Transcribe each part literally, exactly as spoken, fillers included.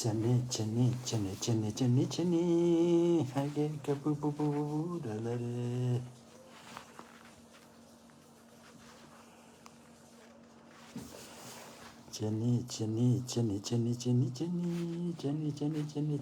ཅི་ནི་ཅི་ནི་ཅི་ནི་ཅི་ནི་ཅི་ནི་ཅི་ནི། ཧ་གེ་ཀ་པུ་པུ་པུ་པུ་པུ་ད་ལ་རེ། ཅི་ནི་ཅི་ནི་ཅི་ནི་ཅི་ནི་ཅི་ནི་ཅི་ནི། ཅི་ནི་ཅི་ནི།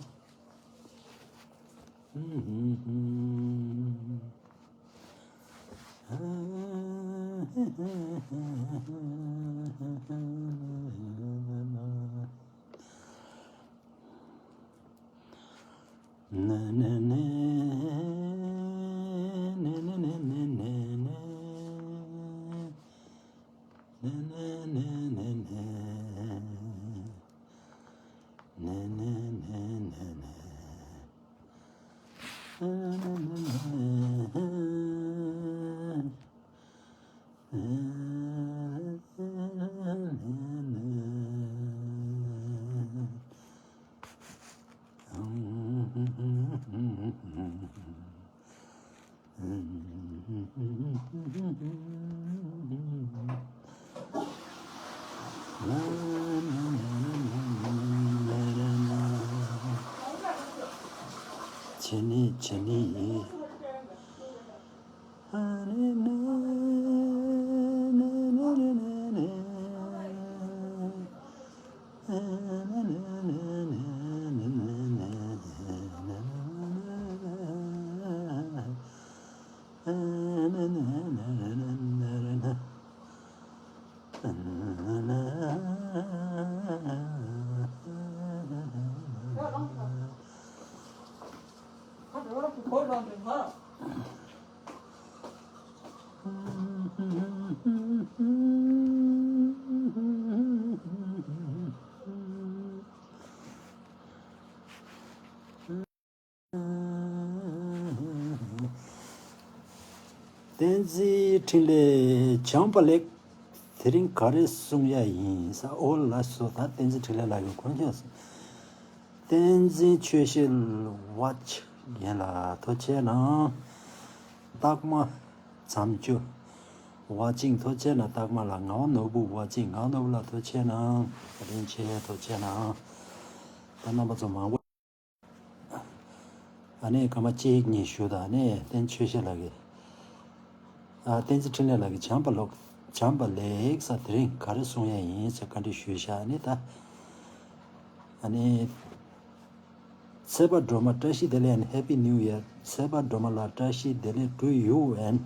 བསྟན་འཛིན་འཕྲིན་ལས་བྱམས་པ་ལེགས། དེ་རིང་ག་རེ་གསུང་ཡ་ཡིན་ས། ཨོ་ལགས་སོ། ད་བསྟན་འཛིན་འཕྲིན་ལས་ལགས་ཀྱི་གོ་མཁན་སོང་། བསྟན་འཛིན་ཆོས་ཤེས་ཝ་ཅིང་ཡིན་ལ་ཐུགས་རྗེ་ཆེ་གནང་། རྟགས་མ་བྱམས་ཆོས་ཝ་ཅིང་ཐུགས་རྗེ་ཆེ་གནང་། རྟགས་མ་ལ་ངག་དབང་ནོར་བུ་ཝ་ཅིང་། ངག་དབང་ནོར་བུ་ལགས་ཐུགས་རྗེ་ཆེ་གནང་། བཀའ་དྲིན་ཆེ། ཐུགས་རྗེ་ཆེ་གནང་། ད་རྣམ་པ་ཚོ་མང་པོ། ཨ་ནི་སྐར་མ་གཅིག་གཉིས་བཞུགས་དང་། ཨ་ནི་བསྟན་ཆོས་ཤེས་ལགས་ཀྱིས། ཨ་བསྟན་འཛིན་འཕྲིན་ལས་ལགས་ཀྱིས་བྱམས་པ་ལོག་བྱམས་པ་ལེགས་ས། དེ་རིང་ག་རེ་གསུང་ཡ་ཡིན་ཟེར་བཀའ་འདྲི་ཞུས་ཤག་ཨ་ནི་ད། ཨ་ནི། ཚེ་དཔག་སྒྲོལ་མ་བཀྲ་ཤིས་བདེ་ལེགས་and Happy New Year། ཚེ་དཔག་སྒྲོལ་མ་ལགས་བཀྲ་ཤིས་བདེ་ལེགས་to you and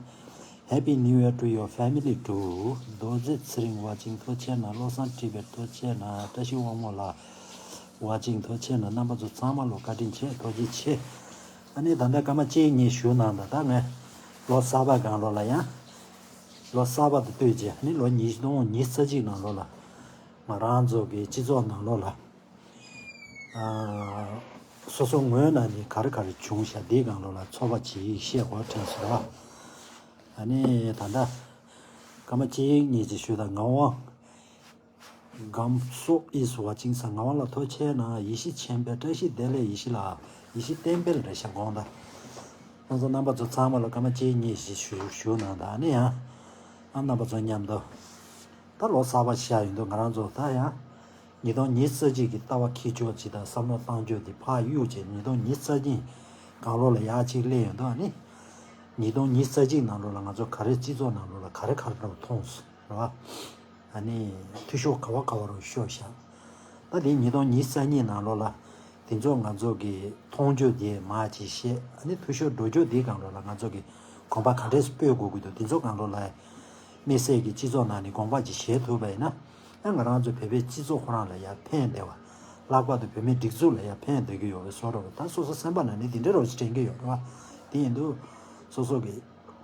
Happy New Year to your family too། རྡོ་རྗེ་ཚེ་རིང་ཝ་ཅིང་ཐུགས་རྗེ་ཆེ་གནང་། བློ་བཟང་ཊི་བེཊ་ཐུགས་རྗེ་ཆེ་གནང་། བཀྲ་ཤིས་དབང་མོ་ལགས་ཝ་ཅིང་ཐུགས་རྗེ་ཆེ་གནང་། རྣམ་པ་ཚོ་ཚང་མ་ལ་བཀའ་དྲིན་ཆེ། ཐུགས་རྗེ་ཆེ། ཨ་ནི་ད་ལྟ་སྐར་མ་གཅིག་གཉིས་བཞུགས་གནང་དང་། ད་ངས་ལོ་གསར་པ་སྒང་ལོགས་ལ་ཡང་། ལོ་གསར་པ་དང་བསྟུན་བྱས། ཨ་ནི་ལོ་ཉིས་སྟོང་ཉི་ཤུ་རྩ་གཅིག་ནང་ལོགས་ལ་ང་རང་ཚོ་གི་སྤྱི་ཚོགས་ནང་ལོགས་ལ། ཨ། སོ་སོ་ངོས་ནས་ནི་ག་རེ་ག་རེ་བྱུང་ཤག་འདིའི་སྒང་ལོགས་ལ་ཚོར་བ་ཅིག་བཤད་དགོས་དྲན་སོང་། ཨ་ནི་ད་ལྟ་སྐར་མ་གཅིག་གཉིས་ཅིག་ཞུས་དང་། ངག་དབང་སྒམ་སོགས་ཨིས་ཝ་ཅིང་ས། ངག་དབང་ལགས་ཐུགས་རྗེ་ཆེ་གནང་། ཡེ་ཤེས་མཁྱེན་དཔལ། བཀྲ་ཤིས་བདེ་ལེགས་ཡེ་ཤེས་ལགས། ཡེ་ཤེས་བསྟན་འཕེལ་རེད་ཤག་དགོངས་དག་ཁོང་ཚོ་རྣམ་པ་ཚོ་ཚང་མ་ལ་སྐར་མ་གཅིག་གཉིས་ཅིག་ཞུ་ཞུ་གནང་དང་། ཨ་ནི་ཡང་ཨ་རྣམ་པ་ཚོ་མཉམ་དུ། ད་ལོ་གསར་པ་ཤར་ཡོང་དུས་ང་རང་ཚོ་ད་ཡང་ཉིས་སྟོང་ཉི་ཤུ་རྩ་གཅིག་གི་ལྟ་བ་འཁྱེར་ཕྱོགས་ཅིག་དང་བསམ་བློ་བཏང་ཕྱོགས་དེ་ཕར་གཡུག་བྱས། ཉིས་སྟོང་ཉི་ཤུ་རྩ་གཉིས་སྒང་ལོགས་ལ་ཡར་གཅིག་སླེབས་ཡོང་དུས། ཨ་ནི་ཉིས་སྟོང་ཉི་ཤུ་རྩ་གཅིག་ནང་ལོགས་ལ་ང་ཚོ་ག་རེ་སྤྱི་ཚོགས་ནང་ལོགས་ལ་ག་རེ་ག་རེ་འདྲ་བོ་མཐོང་སོང་རེད་བ། ཨ་ནི་འཐུས་ཤོར་ག་བ་ག་བ་རུ་ཤོར་ཤག་ད་དེ་ཉིས་སྟོང་ཉི་ཤུ་རྩ་གཉིས་ནང་ལོགས་ལ་དེ་ཚོ་ང་ཚོ་གི་མཐོང་ཕྱོགས་དེ་མར་ཅིག་བཤད། ཨ་ནི་འཐུས་ཤོར་འགྲོ་ཕྱོགས་དེའི་སྒང་ལོགས་ལ་ང་ཚོ་གི་གོམ་པ་ག་འདྲས་སྤོས་དགོས་ཀྱི་འདུག་དེ་ཚོ་སྒང་ལོགས་ལ་དམིགས་བསལ་གྱི་སྤྱི་ཚོགས་ནང་ནས་དགོངས་པ་ཅིག་བཞེས་ཐུབ་པ་ཡིན་ན། ཨ་ང་རང་ཚོ་བོད་པའི་སྤྱི་ཚོགས་ཁོ་རང་ལ་ཡང་ཕན་བདེ་བ། ལྷག་པར་དུ་བོད་མིའི་སྒྲིག་འཛུགས་ལ་ཡང་ཕན་བདེ་གི་ཡོད་པའི་བཟོ་འདྲ་བོ། ད་སོ་སོ་སེམས་པ་ནང་ནས་དེ་འདྲ་རོ་ཞིག་དྲན་གི་ཡོད་རེད་བ། དེ་ཡིན་དུས་སོ་སོ་གི་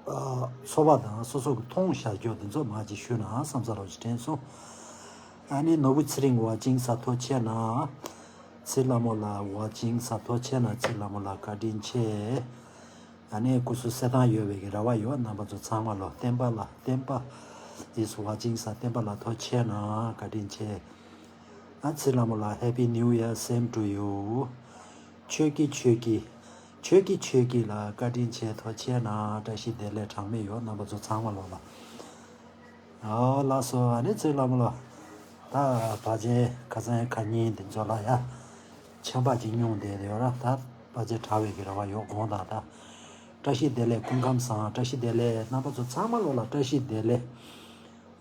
ཨ་ཚོར་བ་དང་སོ་སོ་གི་མཐོང་བཞག་རྒྱུ་དེ་ཚོ་མར་ཅིག་ཞུས་ན་བསམ་ས་རོ་ཞིག་དྲན་སོང་། ཨ་ནི་ནོར་བུ་ཚེ་རིང་ཝ་ཅིང་ས་ཐུགས་རྗེ་ཆེ་གནང་། ཚེ་ལྷ་མོ་ལགས་ཝ་ཅིང་ས་ཐུགས་རྗེ་ཆེ་གནང་། ཚེ་ལྷ་མོ་ལགས་བཀའ་དྲིན་ཆེ། ཨ་ནི་སྐུ་གཟུགས་གསལ་ཐང་ཡོད་པའི་གི་རེ་བ་ཡོད། རྣམ་པ་ཚོ་ཚང་མ་ལ། བསྟན་པ་ལགས། བསྟན་པ་ཨིས་ཝ་ཅིང་ས། བསྟན་པ་ལགས་ཐུགས་རྗེ་ཆེ་གནང་། བཀའ་དྲིན་ཆེ། ཨ་ཚེ་ལྷ་མོ་ལགས་Happy New Year, same to you། ཆོས་སྐྱིད་ཆོས་སྐྱིད། ཆོས་སྐྱིད་ཆོས་སྐྱིད་ལགས་བཀའ་དྲིན་ཆེ། ཐུགས་རྗེ་ཆེ་གནང་། བཀྲ་ཤིས་བདེ་ལེགས་གྲངས་མེད་ཡོད། རྣམ་པ་ཚོ་ཚང་མ་ལ་ལ། ཨོ་ལགས་སོ། ཨ་ནི་ཚེ་ལྷ་མོ་ལགས། ད་བར་ཆད་ཁ་སང་ཁ་ཉིན་དེ་ཚོ་ལ་ཡ། ཆམ་པ་ཅིག་མྱོང་བསྡད་ཡོད་ར། ད་བར་ཆད་དྲག་པའི་གི་རེ་བ་ཡོད། དགོངས་དག་ད། བཀྲ་ཤིས་བདེ་ལེགས། སྐུ་ཁམས་བཟང་། བཀྲ་ཤིས་བདེ་ལེགས། རྣམ་པ་ཚོ་ཚང་མ་ལོ་ལ་བཀྲ་ཤིས་བདེ་ལེགས།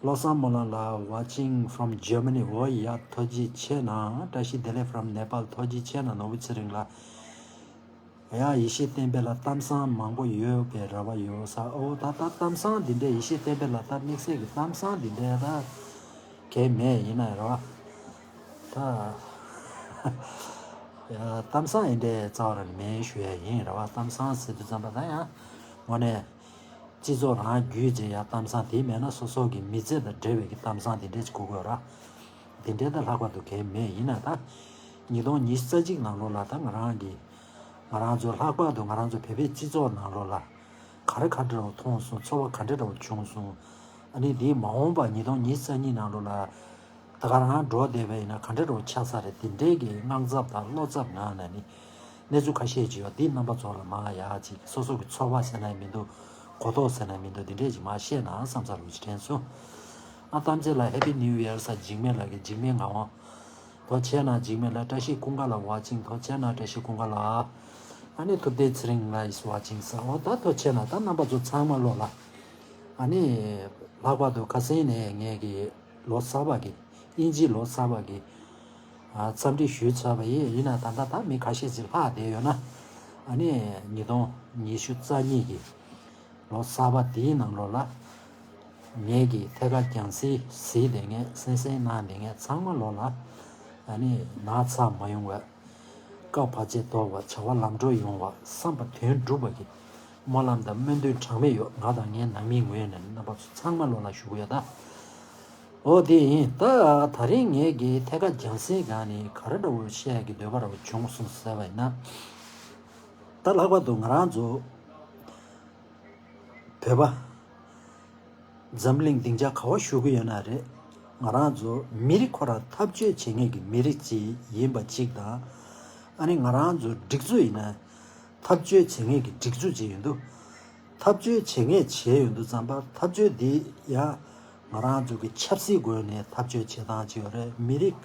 བློ་བཟང་སྨོན་ལམ་ལགས། Watching from Germany. འོ་ཡ། ཐུགས་རྗེ་ཆེ་གནང་། བཀྲ་ཤིས་བདེ་ལེགས་from Nepal. ཐུགས་རྗེ་ཆེ་གནང་། ནོར་བུ་ཚེ་རིང་ལགས། ཡ། ཡེ་ཤེས་བསྟན་འཕེལ་ལགས། གཏམ་བཟང་མང་པོ་ཡོད་པའི་རེ་བ་ཡོད་ས། ཨོ་ད་ད་གཏམ་བཟང་འདི་འདྲས། ཡེ་ཤེས་བསྟན་འཕེལ་ལགས། ད་དམིགས་བསལ་གྱི་གཏམ་བཟང་འདི་འདྲས་ད་གལ་མེད་ཡིན་ན་རེད་བ། ད་ཡ། གཏམ་བཟང་ཡིན་འདྲས་རྩ་བ་རང་མེད་ཞུ་ཡ་ཡིན་རེད་བ། གཏམ་བཟང་ཟེར་དུས་ཙམ་པ་ད་ཡང་དངོས་གནས་སྤྱི་ཚོགས་རང་རྒྱུད་ཅིག་ཡ་གཏམ་བཟང་དེ་མེད་ན་སོ་སོ་གི་མི་ཚེ་དང་འབྲེལ་བའི་གི་གཏམ་བཟང་དེ་འདྲས་ཅིག་དགོས་དགོས་ར། དེ་འདྲས་ད་ལྷག་པར་དུ་གལ་མེད་ཡིན་ན། ད་ཉིས་སྟོང་ཉི་ཤུ་རྩ་གཅིག་ནང་ལོགས་ལ་ད་ང་རང་གི་ང་རང་ཚོ་ལྷག་པར་དུ་ང་རང་ཚོ་བོད་པའི་སྤྱི་ཚོགས་ནང་ལོགས་ལ་ག་རེ་ག་འདྲ་བ་མཐོང་སོང་། ཚོར་བ་ག་འདྲ་འདྲ་བ་བྱུང་སོང་། ཨ་ནི་དེའི་མ་འོངས་པ་ཉིས་སྟོང་ཉི་ཤུ་རྩ་གཉིས་ནང་ལོགས་ལ་ད་ག་རང་འགྲོ་བསྡད་པ་ཡིན་ན་ག་འདྲ་འདྲ་བ་ཆགས་ས་རེད། དེ་འདྲའི་གི་དངངས་འཚབ་དང་བློ་འཚབ་ངང་ནས་ནི་གནས་ཚུལ་ཁ་ཤས་ཅིག་ཡོད། འདི་རྣམ་པ་ཚོ་ལ་མར་ཡག་ཅིག་སོ་སོ་གི་ཚོར་བ་ཟེར་ན་མི་འདུག་གོ་རྟོགས་ཟེར་ན་མི་འདུག་འདི་འདྲས་ཅིག་མར་བཤད་ན་བསམ་ས་རུ་ཅིག་དྲན་སོང་། ཨ་གཏམ་ཚེ་ལ་Happy New Year ཟེར། འཇིགས་མེད་ལགས་ཀྱི་འཇིགས་མེད་ངག་དབང་། ཐུགས་རྗེ་ཆེ་གནང་། འཇིགས་མེད་ལགས། བཀྲ་ཤིས་ཀུན་དགའ་ལགས། Watching. ཐུགས་རྗེ་ཆེ་གནང་། བཀྲ་ཤིས་ཀུན་དགའ་ལགས། ཨ་ནི་ཐུབ་བསྟན་ཚེ་རིང་ལགས་is watching ཟེར། འོ་ད་ཐུགས་རྗེ་ཆེ་གནང་། ད་རྣམ་པ་ཚོ་ཚང་མ་ལོ་ལ། ཨ་ནི་ལྷག་པར་དུ་ཁ་སང་ནས་ངས་ཀྱི་ལོ་གསར་པ་གི་དབྱིན་ཇིའི་ལོ་གསར་པ་གི་ཨ་འཚམས་འདྲི་ཞུས་ཚར་བ་ཡིན། ཡིན་ན་ད་ལྟ་ད་མི་ཁ་ཤས་ཅིག་ལྷག་བསྡད་ཡོད་ན། ཨ་ནི་ཉིས་སྟོང་ཉི་ཤུ་རྩ་གཉིས་ཀྱི་ལོ་གསར་པ་འདིའི་ནང་ལོགས་ལ་ངེད་ཀྱི་ཐད་ཀར་རྒྱང་སྲིང་གཟིགས་བསྡད་མཁན། གསན་གཟིགས་གནང་བསྡད་མཁན་ཚང་མ་ལོ་ལ་ཨ་ནི་ན་ཚ་མ་ཡོང་བ། སྐབས་བར་ཆད་དོར་བ། བྱ་བ་ལམ་འགྲོ་ཡོང་བ། བསམ་པ་དོན་འགྲུབ་པ་གི་སྨོན་ལམ་དང་སྨོན་འདུན་གྲངས་མེད་ཡོད། ང་དང་ངའི་ནང་མིའི་ངོས་ནས་རྣམ་པ་ཚོ་ཚང་མ་ལོ་ལ་ཞུ་གི་ཡོད་ད། འོ་དེ་ཡིན། ད་ད་རིང་ངེད་ཀྱི་ཐད་ཀར་རྒྱང་སྲིང་སྒང་ནས་ག་རེ་འདྲ་བོ་བཤད་ཀྱི་འདོད་པ་འདྲ་བོ་བྱུང་སོང་ཟེར་བ་ཡིན་ན། ད་ལྷག་པར་དུ་ང་རང་ཚོ་བོད་པ་འཛམ་གླིང་སྡིངས་ཆ་ག་བ་བཞུགས་ཀྱི་ཡོད་ན་རེད། ང་རང་ཚོ་མི་རིགས་ཁོ་རང་འཐབ་རྩོད་བྱེད་མཁན་གྱི་མི་རིགས་ཅིག་ཡིན་པ་གཅིག་དང་། ཨ་ནི་ང་རང་ཚོ་སྒྲིག་འཛུགས་ཡིན་ན་འཐབ་རྩོད་བྱེད་མཁན་གྱི་སྒྲིག་འཛུགས་ཅིག་ཡིན་དུས། འཐབ་རྩོད་བྱེད་མཁན་བྱས་ཡོང་དུས་ཙམ་པ་འཐབ་རྩོད་འདི་ཡང་ང་རང་ཚོ་གི་ཆབ་སྲིད་སྒོ་ནས་འཐབ་རྩོད་བྱེད་སྟངས་ཅིག་ཡོད་རེད། མི་རིགས་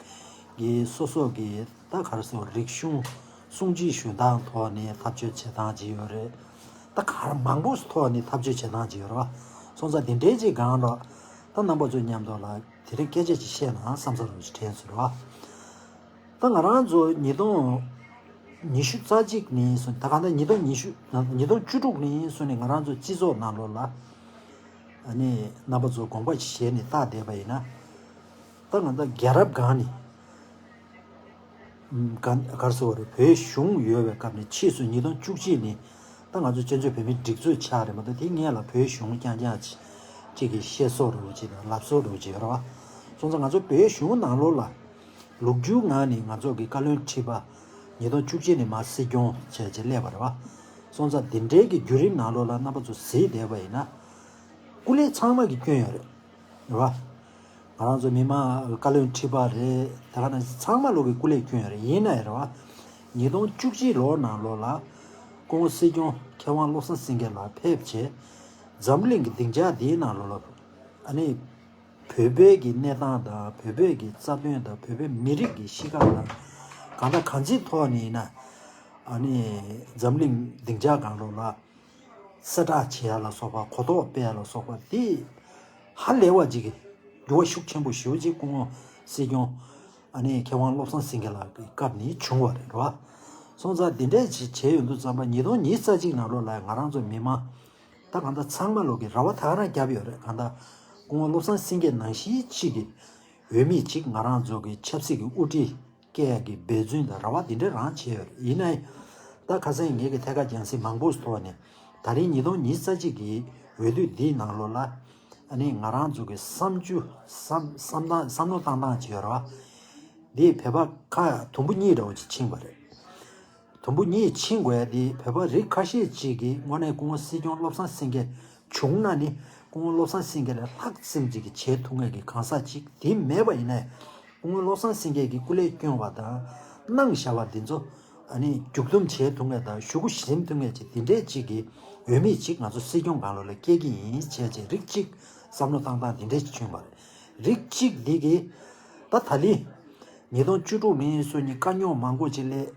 ཀྱི་སོ་སོ་གི་ད་ག་རེ་ཟེར། རིག་གཞུང་སྲུང་བརྩི་ཞུ་སྟངས་ཐོག་ནས་འཐབ་རྩོད་བྱེད་སྟངས་ཅིག་ཡོད་རེད། ད་ག་རེ་མང་པོ་ཐོག་ནས་འཐབ་རྩོད་བྱེད་སྟངས་ཅིག་ཡོད་རེད་བ། སོང་ཙང་དེ་འདྲའི་ཅིག་སྒང་ལ་ད་རྣམ་པ་ཚོ་མཉམ་དུ་ལ་དེ་རིང་སྐད་ཆ་ཅིག་བཤད་ན་བསམ་ས་རུ་ཅིག་དྲན་སོང་རེད་བ། ད་ང་རང་ཚོ་ཉིས་སྟོང་ཉི་ཤུ་རྩ་གཅིག་ནས་བཟུང་། ད་གང་ལྟར་ཉིས་སྟོང་ཉི་ཤུ་ཉིས་སྟོང་བཅུ་དྲུག་ནས་བཟུང་ནས་ང་རང་ཚོ་སྤྱི་ཚོགས་ནང་ལོགས་ལ་ཨ་ནི་རྣམ་པ་ཚོ་དགོངས་པ་བཞེས་ནས་བལྟ་བསྡད་པ་ཡིན་ན། ད་ང་ཚོ་རྒྱལ་རབས་སྒང་ནས་ཨམ་ག་ག་རེ་ཟེར་བ་རེད། བོད་གཞུང་ཡོད་པའི་སྐབས་ནས་ཕྱིས་སུ་ཉིས་སྟོང་བཅུ་གཅིག་ནས་ད་ང་ཚོ་བཙན་བྱོལ་བོད་མིའི་སྒྲིག་འཛུགས་ཆགས་རེད་མ་གཏོགས། དེ་སྔོན་ལ་བོད་གཞུང་རྐྱང་རྐྱང་ཅིག་གི་བཤད་སྲོལ་འདྲ་བོ་ཅིག་དང་ལབ་སྲོལ་འདྲ་བོ་ཅིག་ཡོད་རེད་བ། སོང་ཙང་ང་ཚོ་བོད་གཞུང་ནང་ལོགས་ལ་ལོ་རྒྱུས་ངང་ནས་ང་ཚོ་གི་བཀའ་བློན་ཁྲི་པ་ཉིས་སྟོང་བཅུ་གཅིག་ནས་མར་སྲིད་སྐྱོང་བྱས་བྱས་སླེབས་པ་རེད་བ། སོང་ཙང་འདི་འདྲའི་གི་བརྒྱུད་རིམ་ནང་ལོགས་ལ་རྣམ་པ་ཚོ་གཟིགས་བསྡད་པ་ཡིན་ན། སྐུ་ལས་ཚང་མ་གི་བསྐྱོན་ཡོད་རེད། རེད་བ། ང་རང་ཚོ་མི་མང་བཀའ་བློན་ཁྲི་པ་རེད། ད་ག་ནང་བཞིན་ཚང་མ་ལོག་གི་སྐུ་ལས་བསྐྱོན་ཡོད་རེད། ཡིན་ན་ཡང་རེད་བ། ཉིས་སྟོང་བཅུ་གཅིག་ལོ་ནང་ལོགས་ལ་སྐུ་ངོ་སྲིད་སྐྱོང་མཁས་དབང་བློ་བཟང་སེང་གེ་ལགས་ཕེབས་བྱས། འཛམ་གླིང་གི་སྡིངས་ཆ་འདིའི་ནང་ལོགས་ལ་ཨ་ནི་བོད་པའི་གི་གནས་སྟངས་དང་། བོད་པའི་གི་རྩ་དོན་དང་། བོད་པའི་མི་རིགས་ཀྱི་གཤིས་ཀ་དང་། གང་དང་གང་ཅིའི་ཐོག་ནས་ཡིན་ན་ཨ་ནི་འཛམ་གླིང་སྡིངས་ཆ་སྒང་ལོགས་ལ་གསལ་བསྒྲགས་བྱེད་ཡ་ལ་སོགས་པ། གོ་རྟོགས་སྤེལ་ཡ་ལ་སོགས་པ་དེ་ཧ་ལས་པ་ཅིག་གི་འགྱུར་བ་ཤུགས་ཆེན་པོ་ཞེ་པོ་ཅིག་སྐུ་ངོ་སྲིད་སྐྱོང་ཨ་ནི་མཁས་དབང་བློ་བཟང་སེང་གེ་ལགས་ཀྱི་སྐབས་ནས་བྱུང་བ་རེད་བ། སོང་ཙང་འདི་འདྲས་ཅིག་བྱས་ཡོང་དུས་ཙམ་པ། ཉིས་སྟོང་ཉི་ཤུ་རྩ་གཅིག་ནང་ལོགས་ལ་ང་རང་ཚོ་མི་མང་ད་གང་ལྟར་ཚང་མ་ལོག་གི་རེ་བ་ད་ག་རང་བརྒྱབ་ཡོད་རེད། གང་ལྟར་སྐུ་ངོ་བློ་བཟང་སེང་གེ་ནང་བཞིན་ཅིག་གི་འོས་མི་ཅིག་ང་རང་ཚོ་གི་ཆབ་སྲིད་ཀྱི་དབུ་ཁྲིད་སྐྱེ་ཡག་གི་འབད་བརྩོན་དང་རེ་བ་འདི་འདྲ་རང་བྱས་ཡོད་རེད། ཡིན་ནའི་ད་ཁ་སང་ངེད་ཀྱི་ཐད་ཀར་རྒྱང་སྲིང་མང་པོ་ཐོག་ནས་ད་རིང་ཉིས་སྟོང་ཉི་ཤུ་རྩ་གཅིག་གི་འོས་བསྡུ་འདིའི་ནང་ལོགས་ལ་ཨ་ནི་ང་རང་ཚོ་གི་བསམ་རྒྱུ་བསམ་བསམ་སྟངས་བསམ་བློ་བཏང་སྟངས་བྱས་ཡོད་རེད་བ། འདིས་བོད་པ་ཁག་དུམ་བུ་གཉིས་འདྲ་བོ་ཅིག་ཕྱིན་པ་རེད། དུམ་བུ་གཉིས་ཕྱིན་དགོས་ཡ་དེ་བོད་པ་རིགས་ཁ་ཤས་ཅིག་གིས་དངོས་གནས་སྐུ་ངོ་སྲིད་སྐྱོང་བློ་བཟང་སེང་གེ་བྱུང་ན་ནི་སྐུ་ངོ་བློ་བཟང་སེང་གེ་ལས་ལྷག་ཙམ་ཅིག་གིས་བྱེད་ཐུབ་མཁན་གྱི་གང་ཟག་ཅིག་དེ་མེད་པ་ཡིན་ནའི། སྐུ་ངོ་བློ་བཟང་སེང་གེ་གིས་སྐུ་ལས་བསྐྱོན་པ་དང་གནང་བཞག་པ་འདི་ཚོ་ཨ་ནི་མཇུག་བསྡོམས་བྱེད་ཐུབ་མཁན་དང་གཞུག་གུ་ཟིན་ཐུབ་མཁན་ཅིག་དེ་འདྲས་ཅིག་གི་འོས་མི་ཅིག་ང་ཚོ་སྲིད་སྐྱོང་སྒང་ལོགས་ལ་སྐྱེལ་གྱི་ཡིན་བྱས་བྱས། རིགས་གཅིག་བསམ་བློ་བཏང་སྟངས་དེ་འདྲས་ཅིག་བྱུང་བ་རེད། རིགས་གཅིག་འདི་གིས་ད་ད་ལི། ཉིས་སྟོང་བཅུ་དྲུག་ནས་བཟུང་ནས་དཀའ་རྙོག་མང་པོ་ཅིག་སླེབས།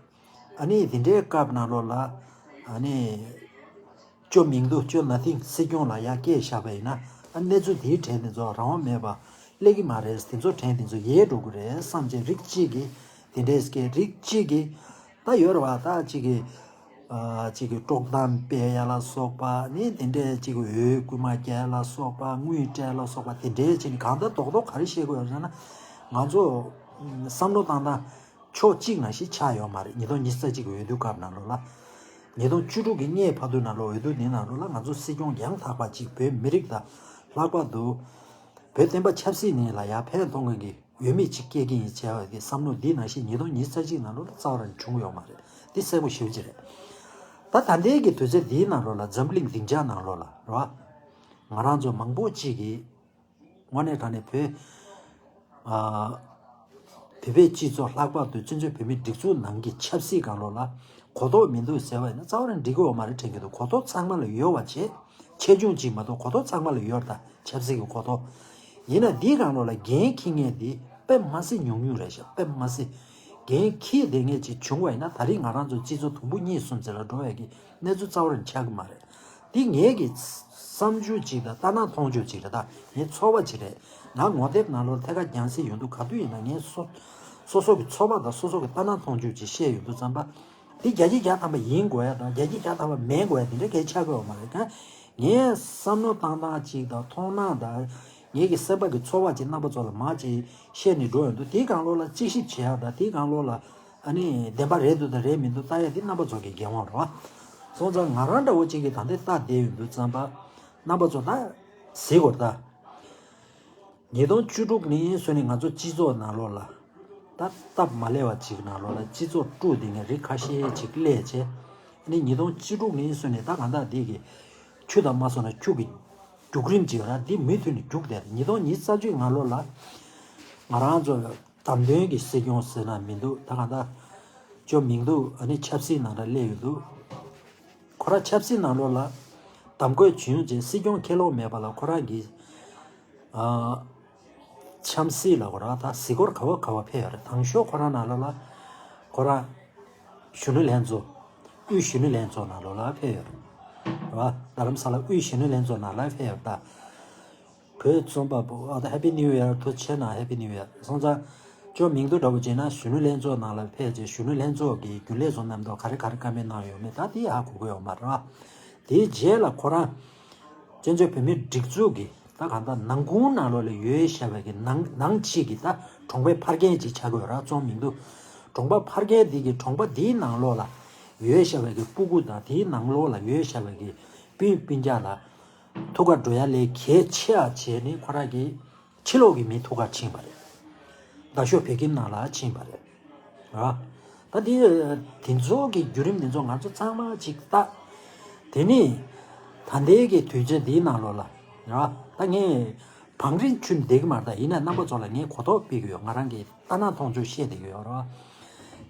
ཨ་ནི་དེ་འདྲའི་སྐབས་ནང་ལོགས་ལ་ཨ་ནི་ཅོ་མིང་དུ་ཅོ་ན་ཐིང་སྲིད་སྐྱོང་ལ་ཡར་བསྐོས་བཞག་པ་ཡིན་ན། ཨ་གནས་ཚུལ་དེའི་གྲས་དེ་ཚོ་རང་དབང་མེད་པ་སླེབས་ཀྱི་མ་རེད། དེ་ཚོ་གྲས་དེ་ཚོ་ཡལ་འགྲོ་གི་རེད་བསམ་བྱས། རིགས་གཅིག་གིས་དེ་འདྲའི་སྐད། རིགས་གཅིག་གིས་ད་ཡོད་རེད་བ། ད་གཅིག་གིས་ཨ་གཅིག་གིས་དཀྲོག་གཏམ་སྤེལ་ཡ་ལ་སོགས་པ། ནི་དེ་འདྲའི་གཅིག་གིས་འོས་བསྐུལ་མ་རྒྱག་ཡ་ལ་སོགས་པ། དངུལ་སྤྲད་ལ་སོགས་པ། དེ་འདྲའི་བྱས་ནས་གང་ལྟར་རྡོག་རྡོག་ག་རེ་བཤད་དགོས་ཡོད་ཟེར་ན། ང་ཚོ་བསམ་བློ་བཏང་སྟངས་ཕྱོགས་གཅིག་ནང་བཞིན་ཆགས་ཡོད་མ་རེད། ཉིས་སྟོང་ཉི་ཤུ་རྩ་གཅིག་གི་འོས་བསྡུ་སྐབས་ནང་ལོགས་ལ། ཉིས་སྟོང་བཅུ་དྲུག་གི་སྔོན་བར་དུ་ནང་ལོགས། འོས་བསྡུ་འདི་ནང་ལོགས་ལ་ང་ཚོ་སྲིད་སྐྱོང་ཡང་དག་པ་ཅིག་བོད་མི་རིགས་དང་ལྷག་པར་དུ་བོད་བསྟན་པ་ཆབ་སྲིད་ནས་ལ་ཡར་ཕན་གཏོང་མཁན་གྱི་འོས་མི་ཅིག་སྐྱེལ་གྱི་ཡིན་བྱས་པ་གི་བསམ་བློ་འདི་ནང་བཞིན་ཉིས་སྟོང་ཉི་ཤུ་རྩ་གཅིག་ནང་ལོགས་ལ་རྩ་བ་རང་བྱུང་ཡོད་མ་རེད། འདི་གསལ་པོ་ཞེ་པོ་ཅིག་རེད། ད་ད་ལྟའི་གི་དུས་ཚོད་འདིའི་ནང་ལོགས་ལ། འཛམ་གླིང་སྡིངས་ཆ་ནང་ལོགས་ལ་རེད་བ། ང་རང་ཚོ་མང་པོ་ཅིག་གིས་དངོས་གནས་དྲང་གནས་བོད་ཨ་བོད་པའི་སྤྱི་ཚོགས། ལྷག་པར་དུ་བཙན་བྱོལ་བོད་མིའི་སྒྲིག་འཛུགས་ནང་གི་ཆབ་སྲིད་སྒང་ལོགས་ལ་གོ་རྟོགས་མི་འདུག་ཟེར་བ་ཡིན་ན་རྩ་བ་རང་འགྲིག་གི་ཡོད་མ་རེད་དྲན་གྱི་འདུག། གོ་རྟོགས་ཚང་མ་ལ་ཡོད་པ་བྱས། ཆེ་ཆུང་གཅིག་མ་གཏོགས་གོ་རྟོགས་ཚང་མ་ལ་ཡོད་རེད། ད་ཆབ་སྲིད་ཀྱི་གོ་རྟོགས། ཡིན་ན་འདིའི་སྒང་ལོགས་ལ་འགན་འཁྱེར་མཁན་འདི་དཔེ་མ་སྲིད་ཉུང་ཉུང་རེད་ཤག། དཔེ་མ་སྲིད། འགན་འཁྱེར་བསྡད་མཁན་ཅིག་བྱུང་བ་ཡིན་ན། ད་རེས་ང་རང་ཚོ་སྤྱི་ཚོགས་དུམ་བུ་གཉིས་གསུམ་ཙམ་ལ་འགྲོ་ཡ་གི་གནས་ཚུལ་རྩ་བ་རང་ཆགས་ཀྱི་མ་རེད། འདི་ངའི་གི་བསམ་ཚུལ་ཅིག་དང་ལྟ་སྟངས་མཐོང་ཆོས་ཅིག་རེད། ད་ངའི་ཚོར་བ་ཅིག་རེད། ང་ངོ་དེབ་ནང་ལོགས་ཐད་ཀར་རྒྱང་སྲིང་ཡོང་དུས་ག་དུས་ཡིན་ན་ངས་སོ་སོ་སོ་གི་ཚོར་བ་དང་སོ་སོ་གི་ལྟ་སྟངས་མཐོང་ཆོས་ཅིག་བཤད་ཡོང་དུས་ཙམ་པ། འདི་བརྒྱ་ཆ་བརྒྱ་ཐམ་པ་ཡིན་དགོས་ཡ་དང་བརྒྱ་ཆ་བརྒྱ་ཐམ་པ་མེད་དགོས་ཡ་དེ་འདྲ་གལ་ཆགས་ཀྱི་ཡོད་མ་རེད། གང་ངས་བསམ་བློ་བཏང་སྟངས་ཅིག་དང་མཐོང་སྣང་དང་། ངེད་ཀྱི་སེམས་པ་གི་ཚོར་བ་ཅིག་རྣམ་པ་ཚོ་ལ་མར་ཅིག་བཤད་ནས་འགྲོ་ཡོང་དུས། དེའི་སྒང་ལོགས་ལ་དཔྱད་ཞིབ་བྱེད་ཡག་དང་། དེའི་སྒང་ལོགས་ལ་ཨ་ནི་བདེན་པ་རེད་འདུག་དང་རེད་མི་འདུག་ལྟ་ཡག་དེ་རྣམ་པ་ཚོ་གི་འགན་དབང་རེད་བ། སོང་ཙང་ང་རང་འདྲ་བོ་ཅིག་གིས་ད་ལྟ་ལྟ་བསྡད་ཡོང་དུས་ཙམ་པ། རྣམ་པ་ཚོ་ད་གཟིགས་དགོས་རེད་ད། ཉིས་སྟོང་བཅུ་དྲུག་ནས་བཟུང་ནས་ང་ཚོ་སྤྱི་ཚོགས་ནང་ལོགས་ལ། ད་སྟབས་མ་ལེགས་པ་ཅིག་ནང་ལོགས་ལ་སྤྱི་ཚོགས་དཀྲུགས་བསྡད་མཁན་རིགས་ཁ་ཤས་ཅིག་སླེབས་བྱས། ཨ་ནི་ཉིས་སྟོང་བཅུ་དྲུག་ནས་བཟུང་ནས་ད་གང་ལྟར་འདི་གི་ཆུ་དང་མ་སོང་ན་ཆུ་གི་རྒྱུག་རིམ་ཅིག་ཡོད་ར། འདི་མུ་མཐུད་ནས་རྒྱུག་བསྡད། ཉིས་སྟོང་ཉི་ཤུ་རྩ་གཅིག་ནང་ལོགས་ལ་ང་རང་ཚོ་བདམས་ཐོན་གྱི་སྲིད་སྐྱོང་ཟེར་ན་མི་འདུག། ད་གང་ལྟར་ཅོ་མིང་འདུག། ཨ་ནི་ཆབ་སྲིད་ནང་ལ་སླེབས་ཡོད་འདུག། ཁོ་རང་ཆབ་སྲིད་ནང་ལོགས་ལ་བདམས་བསྐོ་བྱུང་རྗེས་སྲིད་སྐྱོང་ཁས་ལོག་མེད་པ་ལ་ཁོ་རང་གིས་ཨ་འཆམ་སྲིད་ལ་ཁོ་རང་ད་གཟིགས་སྐོར་ག་བ་ག་བ་ཕེབས་ཡོད་རེད། དང་ཤོག་ཁོ་རང་ནང་ལོགས་ལ་ཁོ་རང་གཞོན་ནུ་ལྷན་ཚོགས། དབུས་གཞོན་ནུ་ལྷན་ཚོགས་ནང་ལོགས་ལ་ཕེབས་ཡོད་རེད་བ། རྡ་རམ་ས་ལ་དབུས་གཞོན་ནུ་ལྷན་ཚོགས་ནང་ལ་ཕེབས་ཡོད་རེད་ད། བོད་རྩོམ་པ་པོ་ཨ་ད་Happy New Year། ཐུགས་རྗེ་ཆེ་གནང་། Happy New Year། སོང་ཙང་ཅོ་མིང་དུ་འདྲ་པོ་བྱས་ན་གཞོན་ནུ་ལྷན་ཚོགས་ནང་ལ་ཕེབས་རྗེས་གཞོན་ནུ་ལྷན་ཚོགས་ཀྱི་རྒྱུན་ལས་ཚོ་རྣམས་དང་ག་རེ་ག་རེ་བཀའ་མོལ་གནང་ཡོད་མེད་ད་དེ་ཧ་གོ་གི་ཡོད་མ་རེད་བ། དེའི་རྗེས་ལ་ཁོ་རང་བཙན་བྱོལ་བོད་མིའི་སྒྲིག་འཛུགས་ཀྱི་ད་གང་ལྟར་ནང་ཁུལ་ནང་ལོགས་ལ་ཡོད་བཞག་པའི་གི་ནང་ནང་ཆེད་ཀྱི་ད་གྲོང་པའི་ཕར་རྒན་ཅིག་ཆགས་དགོས་ར། ཅོ་མིང་དུ་གྲོང་པ་ཕར་རྒན་དེ་གི་གྲོང་པ་དེའི་ནང་ལོགས་ལ་ཡོད་བཞག་པའི་གི་སྤུ་གུ་དང་དེའི་ནང་ལོགས་ལ་ཡོད་བཞག་པའི་གི་སྤུན་སྤུན་ཀྱག་ལ། ཐུགས་ཁ་འགྲོ་ཡ་ལས་གལ་ཆེ་བ་བྱས་ནས་ཁོ་རང་གིས་ཕྱི་ལོགས་ཀྱི་མི་ཐུགས་ཁ་ཕྱིན་པ་རེད། རྡ་ཤོད་བོད་ཁྱིམ་ནང་ལ་ཕྱིན་པ་རེད། ར། ད་འདི་དེ་ཚོ་གི་བརྒྱུད་རིམ་དེ་ཚོ་ང་ཚོ་ཚང་མ་ཅིག་ལྟ། དེ་ནས་ད་ལྟའི་གི་དུས་ཚོད་འདིའི་ནང་ལོགས་ལ། ར། ད་ངས་བང་རིམ་ཁྱོན་བསྡད་ཀྱི་མ་རེད། ད་ཡིན་ན་རྣམ་པ་ཚོ་ལ་ངས་གོ་རྟོགས་སྤེལ་གྱི་ཡོད། ང་རང་གི་ལྟ་སྟངས་མཐོང་ཆོས་བཤད་བསྡད་ཀྱི་ཡོད་ར།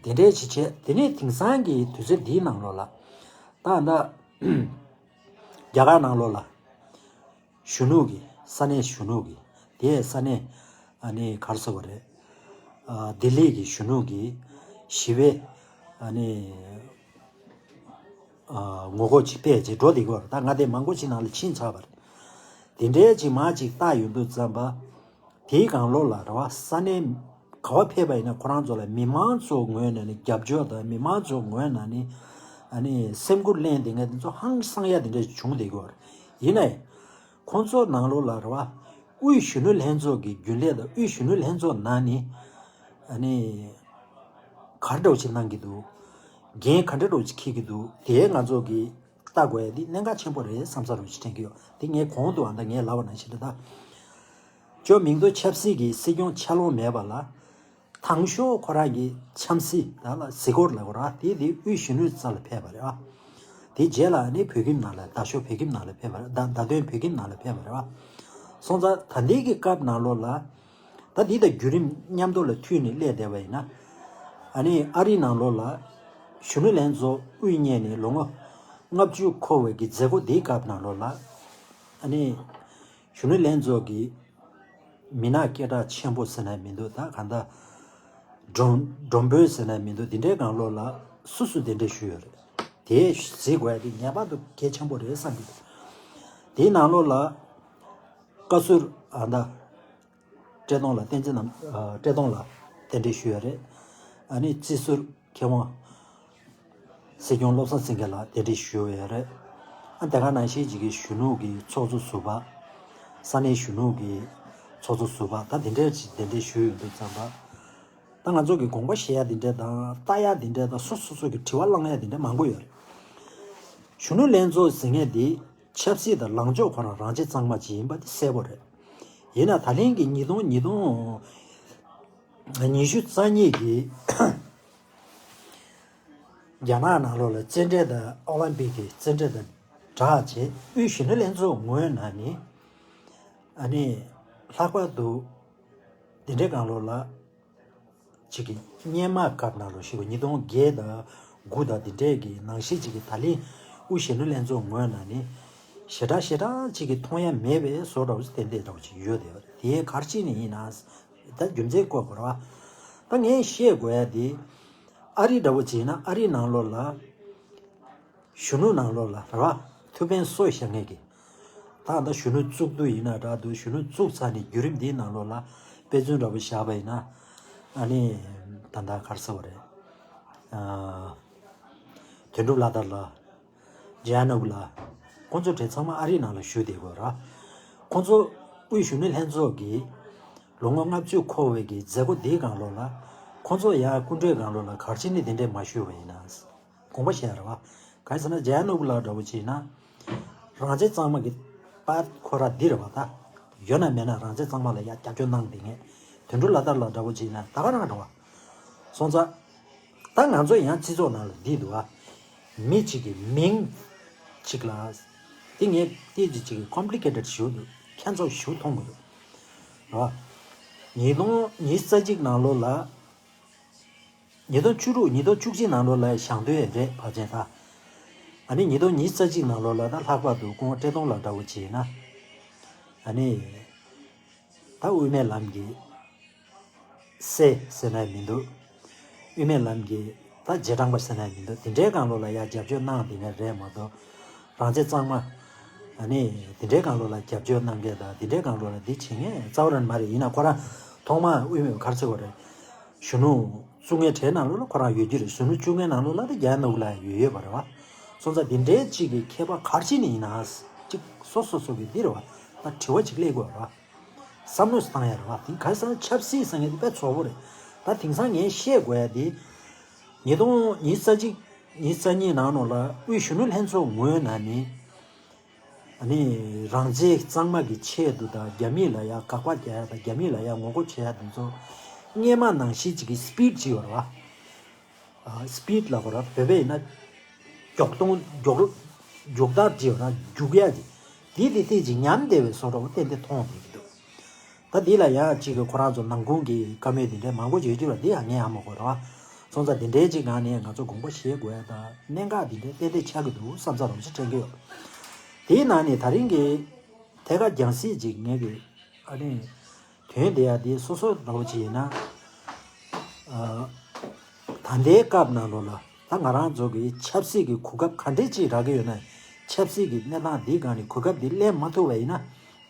དེ་འདྲའི་ཅིག་བྱས། དེ་ནས་དེང་སང་གི་དུས་ཚོད་འདིའི་ནང་ལོགས་ལ། ད་ད། རྒྱ་གར་ནང་ལོགས་ལ་གཞོན་ནུ་གི་ས་གནས་གཞོན་ནུ་གི་དེ་ས་གནས་ཨ་ནི་ག་རེ་ཟེར་དགོས་རེད། ཨ་ལྡི་ལི་གི་གཞོན་ནུ་གི་ཞི་བའི་ཨ་ནི་ཨ་ངོ་རྒོལ་ཅིག་སྤེལ་བྱས་འགྲོ་བསྡད་ཀྱི་ཡོད་རེད། ད་མངའ་སྡེ་མང་པོ་ཅིག་ནང་ལ་ཕྱིན་ཚར་བ་རེད། དེ་འདྲའི་ཅིག་མར་ཅིག་བལྟ་ཡོང་དུས་ཙམ་པ། དེའི་སྒང་ལོགས་ལ་རེད་བ། ས་གནས་ག་བ་ཕེབས་པ་ཡིན་ན་ཁོ་རང་ཚོ་ལ་མི་མང་ཚོ་ངོས་ནས་ནི་རྒྱབ་སྐྱོར་དང་མི་མང་ཚོ་ངོས་ནས་ནི་ཨ་ནི་སེམས་ཁུར་ལེན་བསྡད་མཁན་དེ་ཚོ་ཧང་སང་ཡ་དེ་འདྲ་བྱུང་བསྡད་ཀྱི་ཡོད་རེད། ཡིན་ནའི་ཁོང་ཚོ་ནང་ལོགས་ལ་རེད་བ། དབུས་གཞོན་ནུ་ལྷན་ཚོགས་ཀྱི་རྒྱུན་ལས་དང་དབུས་གཞོན་ནུ་ལྷན་ཚོགས་ནང་ནས་ཨ་ནི་ག་རེ་འདྲ་བོ་ཞིག་གནང་གི་འདུག། འགན་ག་འདྲ་འདྲ་བོ་ཞིག་འཁྱེར་གི་འདུག། དེ་ང་ཚོ་གི་ལྟ་དགོས་ཡ་འདི་གནད་འགག་ཆེན་པོ་རེད་བསམ་ས་རུ་ཞིག་དྲན་གྱི་ཡོད། འདི་ངས་གོང་དུ་ཨ་ད་ངས་ལབ་པ་ནང་བཞིན་རེད་ད། ཅོ་མིང་དུ་ཆབ་སྲིད་ཀྱི་སྲིད་སྐྱོང་ཆ་ལོང་མེད་པ་ལ། དང་ཤོག་ཁོ་རང་གི་འཆམ་སྲིད་ད་ལ་གཟིགས་སྐོར་ལ་གོ་ར་དེ་དེ་དབུས་གཞོན་ནུའི་རྩ་ལ་ཕེབས་པ་རེད་བ། དེ་རྗེས་ལ་ནི་བོད་ཁྱིམ་ནང་ལ་རྡ་ཤོག་བོད་ཁྱིམ་ནང་ལ་ཕེབས་པ་རེད། རྡ་རྡ་སྟོད་བོད་ཁྱིམ་ནང་ལ་ཕེབས་པ་རེད་བ། སོང་ཙང་ད་ལྟའི་གི་སྐབས་ནང་ལོགས་ལ། ད་འདི་དང་བརྒྱུད་རིམ་མཉམ་དུ་ལ་མཐུད་ནས་སླེབས་བསྡད་པ་ཡིན་ན། ཨ་ནི་ཨ་རི་ནང་ལོགས་ལ་གཞོན་ནུ་ལྷན་ཚོགས་དབུ་བརྙེས་ནས་ལོ་ངོ་ལྔ་བཅུ་འཁོར་བའི་གི་མཛད་སྒོ་འདིའི་སྐབས་ནང་ལོགས་ལ། ཨ་ནི་གཞོན་ནུ་ལྷན་ཚོགས་ཀྱི་མི་སྣ་སྐད་གྲགས་ཆེན་པོ་ཟེར་ན་མི་འདུག། ད་གང་ལྟར་ སྒྲོམ་སྒྲོམ་བུ་ཟེར་ན་མི་འདུག་དེ་འདྲའི་སྒང་ལོགས་ལ་སུ་སུ་དེ་འདྲས་ཞུས་ཡོད་རེད། དེ་གཟིགས་དགོས་ཡ་དེ་ངེས་པར་དུ་གལ་ཆེན་པོ་རེད་བསམ་གྱི་འདུག་དེའི་ནང་ལོགས་ལ་བཀའ་ཟུར་ཨ་མདའ་བཀྲས་མཐོང་ལགས། བསྟན་འཛིན་ནམ་ཨ་བཀྲས་མཐོང་ལགས་དེ་འདྲས་ཞུས་ཡོད་རེད། ཨ་ནི་རྩིས་ཟུར་མཁས་དབང་སྲིད་སྐྱོང་བློ་བཟང་སེང་གེ་ལགས་དེ་འདྲས་ཞུས་ཡོད་རེད། ཨ་དེ་ག་ནང་བཞིན་ཅིག་གི་གཞོན་ནུ་གི་ཚོགས་གཙོ་ཟུར་པ། ས་གནས་གཞོན་ནུ་གི་ཚོགས་གཙོ་ཟུར་པ་ད་དེ་འདྲས་ཅིག་དེ་འདྲས་ཞུས་ཡོད་འདུག་བསམ་པ། ད་ང་ཚོ་གི་དགོངས་པ་བཞེས་ཡ་དེ་འདྲས་དང་ལྟ་ཡ་དེ་འདྲས་དང་སོ་སོ་སོ་གི་དྲི་བ་བསླང་ཡ་དེ་འདྲས་མང་པོ་ཡོད་རེད། གཞོན་ནུ་ལྷན་ཚོགས་ཟེར་མཁན་དེ་ཆབ་སྲིད་དང་ལངས་ཕྱོགས་ཁོ་རང་རང་བཙན་གཙང་མ་ཅིག་ཡིན་པ་དེ་གསལ་པོ་རེད། ཡིན་ན་ད་ལན་གྱི་ཉིས་སྟོང་ཉིས་སྟོང་ཉི་ཤུ་རྩ་གཉིས་ཀྱི་རྒྱ་ནག་ནང་ལོགས་ལ་རྩེད་འགྲན་དང་ཨོ་ལམ་པིག་གི་རྩེད་འགྲན་དང་སྦྲགས་བྱས་དབུས་གཞོན་ནུ་ལྷན་ཚོགས་ངོས་ནས་ནི་ཨ་ནི་ལྷག་པར་དུ་དེ་འདྲའི་སྒང་ལོགས་ལ་ཅིག་གི་སྔོན་མ་སྐབས་ནང་ལོགས་ཤིག་གི་ཉིས་སྟོང་བརྒྱད་དང་དགུ་དང་དེ་འདྲའི་གི་ནང་བཞིན་ཅིག་གི་ད་ལན་དབུས་གཞོན་ནུ་ལྷན་ཚོགས་ངོས་ནས་ནི་ཞེ་དྲག་ཞེ་དྲག་ཅིག་གི་མཐོང་ཡ་མེད་པའི་བཟོ་འདྲ་བོ་ཞིག་ཏན་ཏན་འདྲ་བོ་ཅིག་ཡོད་དེ། དེ་ག་རེ་བྱས་ནས་ཡིན་ན། ད་རྒྱུ་མཚན་བཀོད་དགོས་རེད་བ། ད་ངས་བཤད་དགོས་ཡ་དེ་ཨ་རི་འདྲ་བོ་བྱས་ན་ཨ་རི་ནང་ལོགས་ལ་གཞོན་ནུ་ནང་ལོགས་ལ་རེད་བ། ཐུགས་ཕན་གསོས་བཞག་མཁན་གྱི་ད་ད་གཞོན་ནུ་བཙུགས་དུས་ཡིན་ན་འདྲ་འདུག་གཞོན་ནུ་བཙུགས་ཚར་ནས་བརྒྱུད་རིམ་འདིའི་ནང་ལོགས་ལ་དཔེ་མཚོན་འདྲ་བོ་བཞག་པ་ཡིན་ན་ཨ་ནི་ད་ད་ག་རེ་ཟེར་བ་རེད། ཨ། དོན་གྲུབ་ལྷ་དར་ལགས། ཇེ་ཨ་ནོབ་ལགས། ཁོང་ཚོ་གྲས་ཚང་མ་ཨ་རི་ནང་ལ་བཞུགས་བསྡད་ཡོད་ར། ཁོང་ཚོ་དབུས་གཞོན་ནུ་ལྷན་ཚོགས་ཀྱི་ལོ་ངོ་ལྔ་བཅུ་འཁོར་བའི་གི་མཛད་སྒོ་འདིའི་སྒང་ལོགས་ལ་ཁོང་ཚོ་ཡང་སྐུ་མགྲོན་སྒང་ལོགས་ལ་ག་རེ་བྱས་ནས་དེ་འདྲས་མ་ཞུས་པ་ཡིན་ན། དགོངས་པ་བཞེས་ར་བ། གང་ཡིན་ཟེར་ན་ཇེ་ཨ་ནོབ་ལགས་འདྲ་བོ་བྱས་ན། རང་བཙན་གཙང་མ་གི་པར་ཁོ་ར་འདི་རེད་བ་ད། ཡོད་ན་མེད་ན་རང་བཙན་གཙང་མ་ལ་ཡ་རྒྱབ་སྐྱོར་གནང་བསྡད་མཁན། དོན་གྲུབ་ལྷ་དར་ལགས་འདྲ་བོ་བྱས་ན་ད་ག་རང་རེད་བ། སོང་ཙང་། ད་ང་ཚོ་ཡང་སྤྱི་ཚོགས་ནང་ལ་འདི་འདུག་བ། མི་གཅིག་གི་མིང་གཅིག་ལ། འདི་ངས་ཏིས་ཅིག་གི་ཀོམ་པི་ལི་ཀེ་ཊེཌ་ཞིག་འདུག་ཁྱད་མཚར་ཞིག་མཐོང་གི་འདུག་རེད་བ། ཉིས་སྟོང་ཉི་ཤུ་རྩ་གཅིག་ནང་ལོགས་ལ། ཉིས་སྟོང་བཅུ་དྲུག་ཉིས་སྟོང་བཅུ་གཅིག་ནང་ལོགས་ལ་བཞེངས་དོན་རེད་ཕལ་ཆེར་ད། ཨ་ནི་ཉིས་སྟོང་ཉི་ཤུ་རྩ་གཅིག་ནང་ལོགས་ལ་ད་ལྷག་པར་དུ་སྐུ་ངོ་བཀྲས་མཐོང་ལགས་འདྲ་བོ་བྱས་ན། ཨ་ནི། ད་དབུ་མའི་ལམ་གྱི་སྲས་ཟེར་ན་མི་འདུག་དབུ་མའི་ལམ་གྱི་ད་རྗེས་འབྲང་པ་ཟེར་ན་མི་འདུག་དེ་འདྲའི་སྒང་ལོགས་ལ་ཡ་རྒྱབ་སྐྱོར་གནང་བསྡད་མཁན་རེད་མ་གཏོགས། རང་བཙན་གཙང་མ། ཨ་ནི་དེ་འདྲའི་སྒང་ལོགས་ལ་རྒྱབ་སྐྱོར་གནང་མཁན་དང་དེ་འདྲའི་སྒང་ལོགས་ལ་འདི་བྱེད་མཁན་རྩ་བ་རང་མ་རེད། ཡིན་ན་ཁོ་རང་ཐོག་མ་དབུ་མའི་ག་རེ་ཟེར་དགོས་རེད། གཞོན་ནུ་བཙུགས་མཁན་གྲས་ནང་ལོགས་ལ་ཁོ་རང་ཡོད་ཀྱི་རེད། གཞོན་ནུ་བཅུ་ལྔའི་ནང་ལོགས་ལ་དེ་རྒྱ་ནག་ལ་ཡོད་ཡོད་པ་རེད་བ། སོང་ཙང་འདི་འདྲའི་གཅིག་གི་མཁས་པ་ག་རེ་བྱས་ནས་ཡིན་ན། གཅིག་སོ་སོ་སོ་གི་འདི་རེད་བ། ད་དྲི་བ་གཅིག་སླེབས་དགོས་རེད་བ། བསམ་བློ་བཏང་ཡ་རེད་བ། དེ་ག་རེ་ཟེར་ན་ཆབ་སྲིད་ཟེར་མཁན་དེ་དཔེ་ཚོགས་པོ་རེད། ད་དེང་སང་ངས་བཤད་དགོས་ཡ་དེ། ཉིས་སྟོང་ཉི་ཤུ་རྩ་གཅིག་ཉི་ཤུ་རྩ་གཉིས་ནང་ལོགས་ལ་དབུས་གཞོན་ནུ་ལྷན་ཚོགས་ངོས་ནས་ནི། ཨ་ནི་རང་བཙན་གཙང་མ་གི་ཆེད་དུ་དང་རྒྱ་མི་ལ་ཡ་དགག་པ་རྒྱག་ཡ་དང་རྒྱ་མི་ལ་ཡ་ངོ་རྒོལ་བྱེད་ཡ་དེ་ཚོ་སྔོན་མ་ནང་བཞིན་ཅིག་གི་སི་པིཌ་ཅིག་ཡོད་རེད་བ། ཨ་སི་པིཌ་ལབ་དགོས་རེད། བོད་པ་ཡིན་ན་མགྱོགས་གཏོང་མགྱོགས་མགྱོགས་དར་ཅིག་ཡོད་རེད། རྒྱུག་ཡ་ཅིག་འདི་དེ་ཐད་ཅིག་ཉམས་བསྡད་པའི་བཟོ་འདྲ་བོ་ཏན་ཏན་མཐོང་བསྡད་ཀྱི་འདུག་ད་འདི་ལ་ཡང་གཅིག་གི་ཁོ་རང་ཚོ་ནང་ཁུལ་གྱི་བཀའ་མོལ་འདི་འདྲའི་མང་པོ་ཡོད་ཀྱི་རེད། འདི་ཡང་ངས་ཧ་མ་གོ་རེད་བ། སོང་ཙང་འདི་འདྲའི་གཅིག་ངང་ནས་ང་ཚོ་དགོངས་པ་བཞེས་དགོས་ཡ་དང་གནད་འགག་འདི་འདྲའི་ཏན་ཏན་ཆགས་ཀྱི་འདུག་བསམ་ཚར་རོགས་ཞེས་དྲན་གྱི་ཡོད། དེའི་ནང་ནས་ད་རིང་གི་ཐད་ཀར་རྒྱང་སྲིང་གཅིག་ངས་ཀྱི་ཨ་ནི་དོན་དེ་ཡ་དེ་སོ་སོ་འདྲ་བོ་ཅིག་ཡིན་ན། ཨ། ད་ལྟའི་སྐབས་ནང་ལོགས་ལ་ད་ང་རང་ཚོ་གི་ཆབ་སྲིད་ཀྱི་གོ་སྐབས་ག་འདྲས་ཅིག་རག་གི་ཡོད་ན། ཆབ་སྲིད་ཀྱི་གནས་སྟངས་འདིའི་སྒང་ནས་གོ་སྐབས་འདི་ལེན་མ་ཐུབ་པ་ཡིན་ན།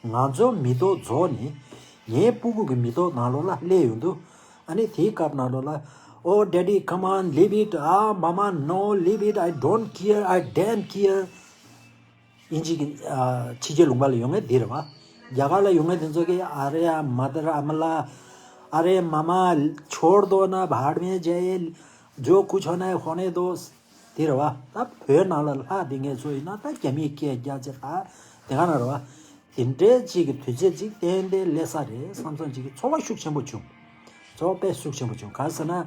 ང་ཚོ་མི་ཐོག་རྫོགས་ནས་ངའི་སྤུ་གུ་གི་མི་ཐོག་ནང་ལོགས་ལ་སླེབས་ཡོང་དུས། ཨ་ནི་དེའི་སྐབས་ནང་ལོགས་ལ། Oh daddy, come on, leave it. Ah, mama, no, leave it. I don't care. I damn care. དབྱིན་ཇི་གི་ཨ་ཕྱི་རྒྱལ་ལུང་པ་ལ་ཡོད་མཁན་འདི་རེད་བ། རྒྱ་གར་ལ་ཡོད་མཁན་དེ་ཚོ་གིས་ཨ་རེ་ཡ་མ་དར་ཨ་མ་ལ། ཨ་རེ་མ་མ་ཆོར་དོ་ན་བྷར་མེ་ཇེ་ཇོ་ཁུ་ཆོ་ན་ཧོ་ནེ་དོ། དེ་རེད་བ། ད་བོད་ནང་ལ་ལྷག་དེ་ངས་ཚོ་ཡིན་ན་ད་རྒྱ་མིས་སྐད་རྒྱག་ཅེས་ད་དེ་ག་ན་རེད་བ། དེ་འདྲའི་ཅིག་གི་དུས་ཚོད་ཅིག་ཏན་ཏན་སླེབས་ས་རེད་བསམ་བསམ་ཅིག་གི་ཚོར་བ་ཤུགས་ཆེན་པོ་བྱུང་། ཚོར་བ་དཔེ་ཤུགས་ཆེན་པོ་བྱུང་། གང་ཟེར་ན།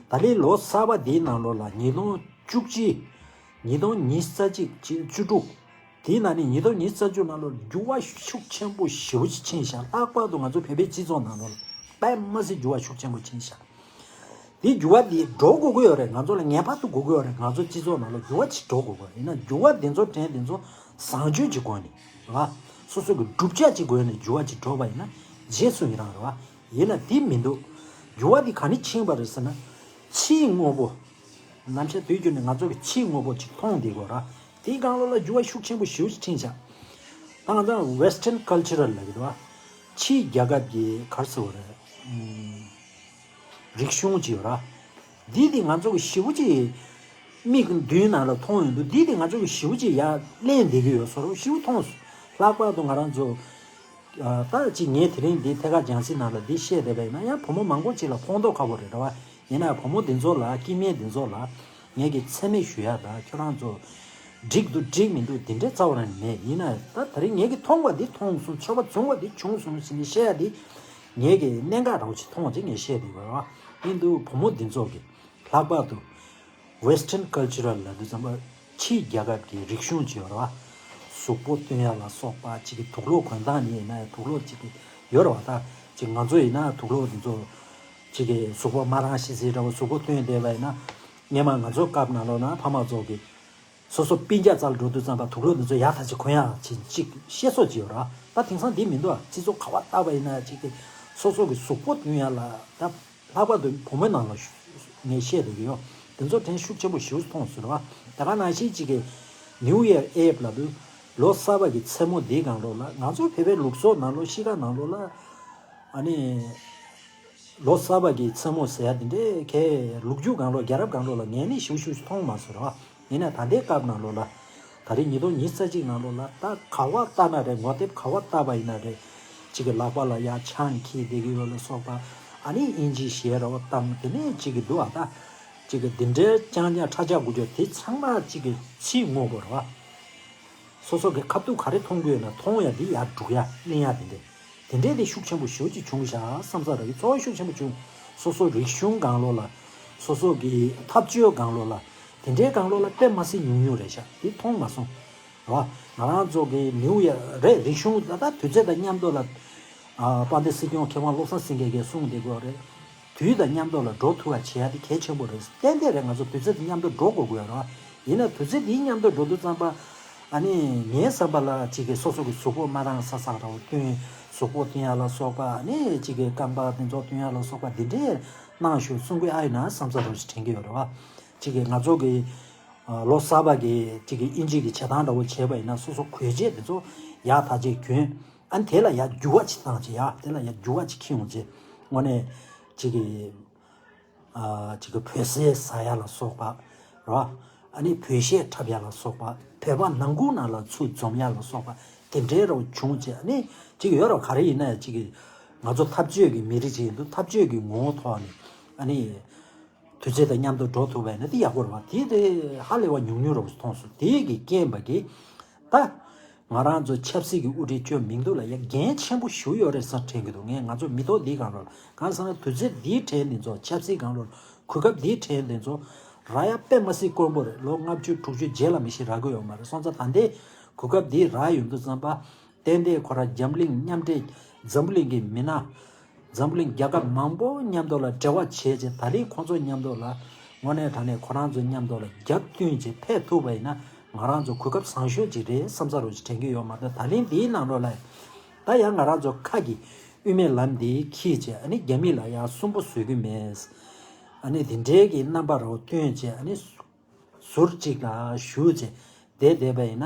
ད་ལོའི་ལོ་གསར་པ་འདིའི་ནང་ལོགས་ལ་ཉིས་སྟོང་བཅུ་གཅིག་ཉིས་སྟོང་ཉི་ཤུ་རྩ་གཅིག་བཅུ་དྲུག་དེའི་ནང་ནས་ཉིས་སྟོང་ཉི་ཤུ་རྩ་བཅུ་ནང་ལོགས་འགྱུར་བ་ཤུགས་ཆེན་པོ་ཞེ་པོ་ཅིག་ཕྱིན་ཤག་ལྷག་པར་དུ་ང་ཚོ་བོད་པའི་སྤྱི་ཚོགས་ནང་ལོགས་ལ་དཔེ་མི་སྲིད་འགྱུར་བ་ཤུགས་ཆེན་པོ་ཕྱིན་ཤག་དེ་འགྱུར་བ་དེ་འགྲོ་དགོས་ཀྱི་ཡོད་རེད། ང་ཚོ་ལ་ངེས་པར་དུ་དགོས་ཀྱི་ཡོད་རེད། ང་ཚོ་སྤྱི་ཚོགས་ནང་ལ་འགྱུར་བ་ཅིག་འགྲོ་དགོས་ཀྱི་ཡོད་རེད། ཡིན་ན་འགྱུར་བ་དེ་ཚོ་དྲན་དེ་ཚོ་བཟང་སྤྱོད་ཀྱི་སྒོ་ནས་རེད་བ། སོ་སོ་གི་བསྒྲུབ་བྱ་གྱི་སྒོ་ནས་འགྱུར་བ་ཅིག་འགྲོ་བ་ཡིན་ན་རྗེས་སུ་ཡི་རང་རེད་བ། ཡིན་ན་དེ་མི་འདུག་འགྱུར་བ་འདི་ག་ནས་ཕྱིན་པ་རེད་ཟེར་ན། ཕྱིའི་དངོས་པོ། ནམ་ཞག་དུས་རྒྱུན་ནས་ང་ཚོ་གི་ཕྱིའི་དངོས་པོ་ཅིག་མཐོང་བསྡད་དགོས་ར། དེའི་སྒང་ལོགས་ལ་འགྱུར་བ་ཤུགས་ཆེན་པོ་ཞེ་པོ་ཅིག་ཕྱིན་ཤག་ད་ང་ཚོ་Western Cultural ལབ་ཀྱི་འདུག་བ། ཕྱིའི་རྒྱལ་ཁབ་ཀྱི་ག་རེ་ཟེར་དགོས་རེད། ཨུམ། རིག་གཞུང་ཅིག་ཡོད་ར། འདི་དེ་ང་ཚོ་གི་ཞེ་པོ་ཅིག་མིག་མདུན་ནང་ལ་མཐོང་ཡོང་དུས། འདི་དེ་ང་ཚོ་གི་ཞེ་པོ་ཅིག་ཡར་གླེང་བསྡད་ཀྱི་ཡོད་བཟོ་འདྲ་ཞེ་པོ་མཐོང་སོང་། ལྷག་པར་དུ་ང་རང་ཚོ། ཨ། ད་ཅིག་ངས་དེ་རིང་འདི་ཐད་ཀར་རྒྱང་སྲིང་ནང་ལ་འདི་བཤད་བསྡད་པ་ཡིན་ན། ཡང་བུ་མོ་མང་པོ་ཅིག་ལ་ཕོག་མདོག་ཁ་པོ་རེད་ར་བ། ཡིན་ན་བུ་མོ་འདི་ཚོ་ལ། སྐྱེ་དམན་འདི་ཚོ་ལ་ངས་ཀྱི་མཚན་སྨད་ཞུ་ཡ་དང་། ཁྱོད་རང་ཚོ་འགྲིག་འདུག་འགྲིག་མི་འདུག་འདི་འདྲའི་རྩ་བ་རང་མེད། ཡིན་ན་ད་དེ་རིང་ངས་ཀྱི་མཐོང་བ་འདི་མཐོང་སོང་། ཆོད་པ་བྱུང་བ་འདི་བྱུང་སོང་ཟེར་ནས་བཤད་ཡ་འདི་ངས་ཀྱི་གནད་འགག་འདྲ་བོ་ཅིག་མཐོང་བ་ཅིག་ངས་བཤད་བསྡད་པ་ར་བ། ཡིན་དུས་བུ་མོ་འདི་ཚོ་གི་ལྷག་པར་དུ་Western Cultural ལབ་དུས་ཙམ་པ། ཕྱིའི་རྒྱལ་ཁབ་ཀྱི་རིག་གཞུང་ཅིག་ཡོད་རེད་བ། གཟུགས་པོ་སྟོན་ཡ་ལ་སོགས་པ་ཅིག་གི། དུག་ལོག་གོན་སྟངས་ནི་ཡིན་ན་ཡང་དུག་ལོག་ཅིག་གི་ཡོད་རེད་བ། ད་ཅིག་ང་ཚོ་ཡིན་ན་དུག་ལོག་འདི་ཚོ་ཅིག་གི་གཟུགས་པོ་མ་རང་ཤི་ཟིག་འདྲ་བོ་གཟུགས་པོ་སྟོན་བསྡད་པ་ཡིན་ན། སྔོན་མ་ང་ཚོ་སྐབས་ནང་ལོགས་ན་ཕ་མ་ཚོ་གི་སོ་སོ་སྤུན་ཀྱག་རྩར་འགྲོ་དུས་ཙམ་པ་དུག་ལོག་འདི་ཚོ་ཡག་ཐག་ཆོད་གོན་ཡ་ཅིག་ཅིག་བཤད་སྲོལ་ཅིག་ཡོད་རེད་བ། ད་དེང་སང་འདི་མི་འདུག་ཨ། སྤྱི་ཚོགས་ག་པར་བལྟས་པ་ཡིན་ན་ཅིག་གི་སོ་སོ་གི་གཟུགས་པོ་སྟོན་ཡ་ལ། ད་ལྷག་པར་དུ་བུ་མོའི་ནང་ལ་ཞུ་ངས་བཤད་བསྡད་ཀྱི་ཡོད། དེ་ཚོ་དྲན་ཤུགས་ཆེན་པོ་ཞེ་པོ་མཐོང་སོང་རེད་བ། དེ་ག་ནང་བཞིན་ཅིག་གི་New Year Eve ལབ་དུས་ལོ་གསར་པ་གི་མཚན་མོ་འདིའི་སྒང་ལོགས་ལ། ང་ཚོ་བོད་པའི་ལུགས་སྲོལ་ནང་ལོགས། གཤིས་ཀ་ནང་ལོགས་ལ། ཨ་ནི་ལོ་གསར་པ་གི་མཚན་མོ་ཟེར་ཡ་འདི་འདྲའི་གའི་ལོ་རྒྱུས་སྒང་ལོགས། རྒྱལ་རབས་སྒང་ལོགས་ལ་ངས་ནི་ཞེ་པོ་ཞེ་པོ་མཐོང་མ་སོང་རེད་བ། ཡིན་ན་ད་ལྟའི་སྐབས་ནང་ལོགས་ལ། ད་རེས་ཉིས་སྟོང་ཉི་ཤུ་རྩ་གཅིག་ནང་ལོགས་ལ། ད་ག་པར་བལྟས་ན་རེད། ངོ་དེབ་ག་པར་བལྟས་པ་ཡིན་ན་རེད། གཅིག་གི་ལག་པ་ལ་ཡ་ཆང་འཁྱེར་བསྡད་ཀྱི་ཡོད་ལ་སོགས་པ། ཨ་ནི་ཨིན་ཇིའི་གཞས་འདྲ་བོ་བཏང་། དེ་ནས་གཅིག་གི་འདུག་ཨ། ད་གཅིག་གི་འདི་འདྲའི་རྐྱང་རྐྱང་ཁྲ་ཆག་དགུ་ཆག་དེ་ཚང་མ་གཅིག་གི་ཕྱིའི་དངོས་པོ་རེད་བ། སོ་སོ་གི་ཁ་ཐུག་ག་རེ་མཐོང་གི་ཡོད་ན་མཐོང་ཡ་འདི་ཡར་སྒྲུག་ཡ་གླེང་ཡ་དེ་འདྲ། དེ་འདྲའི་དེ་ཤུགས་ཆེན་པོ་ཞེ་པོ་ཅིག་བྱུང་ཤག་བསམ་ས་ར་གི་ཚོར་བ་ཤུགས་ཆེན་པོ་བྱུང་། སོ་སོ་རིག་གཞུང་སྒང་ལོགས་ལ། སོ་སོ་གི་ཐབས་བྱུས་སྒང་ལོགས་ལ། དེ་འདྲའི་སྒང་ལོགས་ལ་དཔེ་མ་སྲིད་ཉུང་ཉུང་རེད་ཤག་དེ་མཐོང་མ་སོང་། ར། ང་རང་ཚོ་གི་ནིའུ་ཡར་རེད། རིག་གཞུང་ད་ལྟ་དུས་ཚོད་དང་མཉམ་དུ་ལ། ཨ། དཔལ་ལྡན་སྲིད་སྐྱོང་མཁས་དབང་བློ་བཟང་སེང་གེ་གིས་གསུངས་བསྡད་ཀྱི་ཡོད་རེད། དུས་དང་མཉམ་དུ་ལ་འགྲོ་ཐུབ་པ་བྱེད་ཡ་དེ་གལ་ཆེན་པོ་རེད། ཏན་ཏན་རེད། ང་ཚོ་དུས་ཚོད་དང་མཉམ་དུ་འགྲོ་དགོས་ཀྱི་ཡོད་རེད། ཡིན་ན་དུས་ཚོད་དེའི་མཉམ་དུ་འགྲོ་དུས་ཙམ་པ། ཨ་ནི་ངའི་བསམ་པ་ལ་གཅིག་གི་སོ་སོ་གི་གཟུགས་པོ་མ་རང་ས་ས་འདྲ་བོ་སྟོན། གཟུགས་པོ་སྟོན་ཡ་ལ་སོགས་པ། ཨ་ནི་གཅིག་གི་རྐང་པ་དེ་ཚོ་སྟོན་ཡ་ལ་སོགས་པ་འདི་འདྲས་གནང་ཤོག་གསུང་གི་ཨ་ཡིན་ན་བསམ་ས་རོ་ཞིག་དྲན་གྱི་ཡོད་རེད་བ། གཅིག་གི་ང་ཚོ་གི་ཨ། ལོ་གསར་པ་གི་གཅིག་གི་ཨིན་ཇི་གི་བྱེད་སྟངས་འདྲ་བོ་བྱས་པ་ཡིན་ན། སོ་སོ་གོས་ཆས་དེ་ཚོ་ཡག་ཐག་ཆོད་གྱོན། ཨ་ནི་དེ་ལ་ཡ་འགྱུར་བ་ཅིག་བཏང་བྱས། ཡ་དེ་ལ་ཡ་འགྱུར་བ་ཅིག་འཁྱེར་ཡོང་བྱས། དངོས་གནས་གཅིག་གི་ཨ། གཅིག་གི་བོད་ཟས་ཟ་ཡ་ལ་སོགས་པ་ར། ཨ་ནི་བོད་གཞས་འཁྲབ་ཡ་ལ་སོགས་པ། བོད་པ་ནང་ཁུལ་ནང་ལ་ཚུར་འཛོམས་ཡ་ལ་སོགས་པ་དེ་འདྲའི་ར་བྱུང་བྱས། ཨ་ནི་གཅིག་ཡོད་ར། ག་རེ་ཡིན་ན་ཡང་གཅིག་གི་ང་ཚོ་འཐབ་ཇུས་ཀྱི་མི་རིགས་ཅིག་ཡིན་དུས། འཐབ་ཇུས་ཀྱི་ངོ་བོ་ཐོག་ནས། ཨ་ནི་དུས་ཚོད་དང་མཉམ་དུ་འགྲོ་ཐུབ་པ་ཡིན་ན་དེ་ཡག་པོ་རེད་བ། དེ་དེ་ཧ་ལས་པ་ཉུང་ཉུང་ར་བ་མཐོང་སོང་། དེ་གི་རྐྱེན་པ་གིས་ད་ང་རང་ཚོ་ཆབ་སྲིད་ཀྱི་དབུ་ཁྲིད་ཅོ་མིང་འདུག་ལ་ཡ་འགན་ཆེན་པོ་ཞེ་པོ་ཡོད་རེད་བསམ་དྲན་གྱི་འདུག་ངས་ང་ཚོ་མི་ཐོག་འདིའི་སྒང་ལ། གང་ཟེར་ན་དུས་ཚོད་འདིའི་གྲས་འདི་ཚོ། ཆབ་སྲིད་སྒང་ལ་གོ་སྐབས་འདིའི་གྲས་འདི་ཚོ་རག་ཡ་དཔེ་མ་སྲིད་དཀོན་པོ་རེད། ལོ་ལྔ་བཅུ་དྲུག་ཅུ་རྗེས་ལ་མི་ཞིག་རག་གི་ཡོད་མ་རེད། སོང་ཙང་ད་ལྟའི་གོ་སྐབས་འདི་རག་ཡོང་དུས་ཙམ་པ། ཏན་ཏན་ཁོ་རང་འཛམ་གླིང་མཉམ་འབྲེལ། འཛམ་བུ་གླིང་གི་མི་སྣ། འཛམ་བུ་གླིང་རྒྱལ་ཁབ་མང་པོ་མཉམ་དུ་ལ་འབྲེལ་བ་བྱས་བྱས། ད་རིང་ཁོང་ཚོ་མཉམ་དུ་ལ་དངོས་གནས་དྲང་གནས་ཁོ་རང་ཚོ་མཉམ་དུ་ལ་རྒྱབ་བསྟུན་བྱས་ཕེབས་ཐུབ་པ་ཡིན་ན། ང་རང་ཚོ་གོ་སྐབས་བཟང་ཤོས་ཅིག་རེད་བསམ་ས་རོ་ཞིག་དྲན་གྱི་ཡོད་མ་གཏོགས། ད་ལན་འདིའི་ནང་ལོགས་ལ་ད་ཡང་ང་རང་ཚོ་ཁ་གི་དབུ་མའི་ལམ་འདི་འཁྱེར་བྱས། ཨ་ནི་རྒྱ་མི་ལ་ཡང་སུན་པོ་བཟོ་གི་མེད། ཨ་ནི་དེ་འདྲའི་གི་རྣམ་པ་རོ་སྟོན་བྱས། ཨ་ནི་ཟུར་གཅིག་ལ་བཞུགས་བྱས་བསྡད་བསྡད་པ་ཡིན་ན།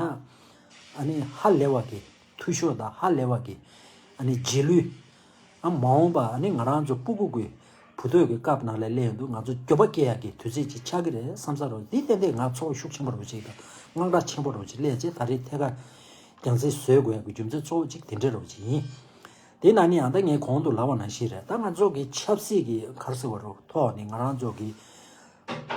ཨ་ནི་ཧ་ལས་པ་གི་འཐུས་ཤོར་དང་། ཧ་ལས་པ་གི་ཨ་ནི་རྗེས་ལུས། ཨ། མ་འོངས་པ་ཨ་ནི་ང་རང་ཚོ་སྤུ་གུ་གི་བུ་ཐོག་གི་སྐབས་ནང་ལ་སླེབས་ཡོང་དུས་ང་ཚོ་འགྱོད་པ་སྐྱེ་ཡག་གི་དུས་ཚོད་ཅིག་ཆགས་ཀྱི་རེད་བསམ་ས་རོ། འདི་ཏན་ཏན་ང་ཚོར་ཤུགས་ཆེན་པོ་རོ་ཅིག་དང་དངངས་སྐྲག་ཆེན་པོ་རོ་ཅིག་སླེབས་བྱས། ད་རེས་ཐད་ཀར་རྒྱང་སྲིང་བཟོ་དགོས་ཡག་གི་རྒྱུ་མཚན་གཙོ་བོ་གཅིག་དེ་འདྲ་རོ་ཅིག་ཡིན། དེ་ན་ནི་ཡང་ད་ངས་གོང་དུ་ལབ་པ་ནང་བཞིན་རེད། ད་ང་ཚོ་གི་ཆབ་སྲིད་ཀྱི་ག་རེ་ཟེར་བ་རོ་ཐོག་ནས་ང་རང་ཚོ་གི་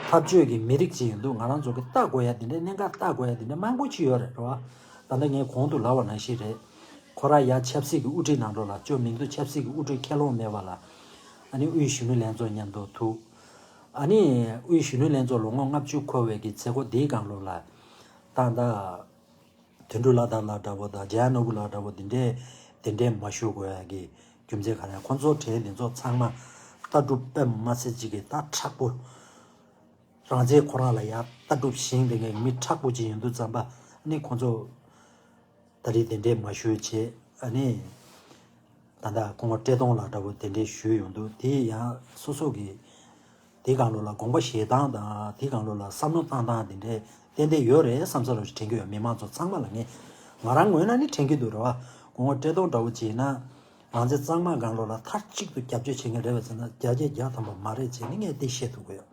འཐབ་ཇུས་ཀྱི་མི་རིགས་ཅིག་ཡིན་དུས། ང་རང་ཚོ་གི་ལྟ་དགོས་ཡ་དེ་འདྲ། གནད་འགག་ལྟ་དགོས་ཡ་དེ་འདྲ་མང་པོ་ཅིག་ཡོད་རེད་རོ། ད་ལྟ་ངས་གོང་དུ་ལབ་པ་ནང་བཞིན་རེད། ཁོ་རང་ཡ་ཆབ་སྲིད་ཀྱི་དབུ་ཁྲིད་ནང་ལོགས་ལ་ཅོ་མིང་འདུག་ཆབ་སྲིད་ཀྱི་དབུ་ཁྲིད་ཁས་ལོངས་མེད་པ་ལ། ཨ་ནི་དབུས་གཞོན་ནུ་ལྷན་ཚོགས་མཉམ་དུ་ཐུག་ཨ་ནི་དབུས་གཞོན་ནུ་ལྷན་ཚོགས་ལོ་ངོ་ལྔ་བཅུ་འཁོར་བའི་གི་མཛད་སྒོ་འདིའི་སྒང་ལོགས་ལ། ད་ལྟ་དོན་གྲུབ་བླ་དྭགས་ལགས་འདྲ་བོ་དང་ཇ་ཡ་ནོར་བུ་ལགས་འདྲ་བོ་འདི་འདྲའི་གདན་འདྲེན་མ་ཞུ་དགོས་ཡ་གི་རྒྱུ་མཚན་ག་རེ། ཁོང་ཚོ་གྲས་འདི་ཚོ་ཚང་མ་ལྟ་གྲུབ་དཔེ་མ་སྲིད་ཅིག་གི་ད་མཁྲེགས་པོ། རང་བཙན་ཁོ་རང་ལ་ཡ་ལྟ་གྲུབ་བཞེངས་བསྡད་མཁན་མི་མཁྲེགས་པོ་ཅིག་ཡིན་དུས་ཙམ་པ། ཨ་ནི་ཁོང་ཚོ་ད་རེས་གདན་འདྲེན་མ་ཞུས་བྱས། ཨ་ནི་ ད་ལྟ་སྐུ་ངོ་བཀྲས་མཐོང་ལགས་འདྲ་བོ་དེ་འདྲའི་ཞུས་ཡོང་དུས། དེ་ཡང་སོ་སོ་གི་དེ་སྒང་ལོགས་ལ་དགོངས་པ་བཞེས་སྟངས་དང་། དེ་སྒང་ལོགས་ལ་བསམ་བློ་བཏང་སྟངས་དེ་འདྲའི་ཏན་ཏན་ཡོད་རེད་བསམ་ས་རོ་ཞིག་དྲན་གྱི་ཡོད། མི་མང་ཚོ་ཚང་མ་ལ། ངས་ང་རང་ངོས་ནས་ནི་དྲན་གྱི་འདུག་རེད་བ། སྐུ་ངོ་བཀྲས་མཐོང་འདྲ་བོ་བྱས་ན། ང་ཚོ་གཙང་མ་སྒང་ལོགས་ལ་མཐའ་གཅིག་ཏུ་རྒྱབ་སྐྱོར་བྱེད་མཁན་རེད་པས་ཟེར་ན། བརྒྱ་ཆ་བརྒྱ་ཐམ་པ་མ་རེད་ཅེས་ནི་ངས་འདི་བཤད་ཐུབ་ཀྱི་ཡོད་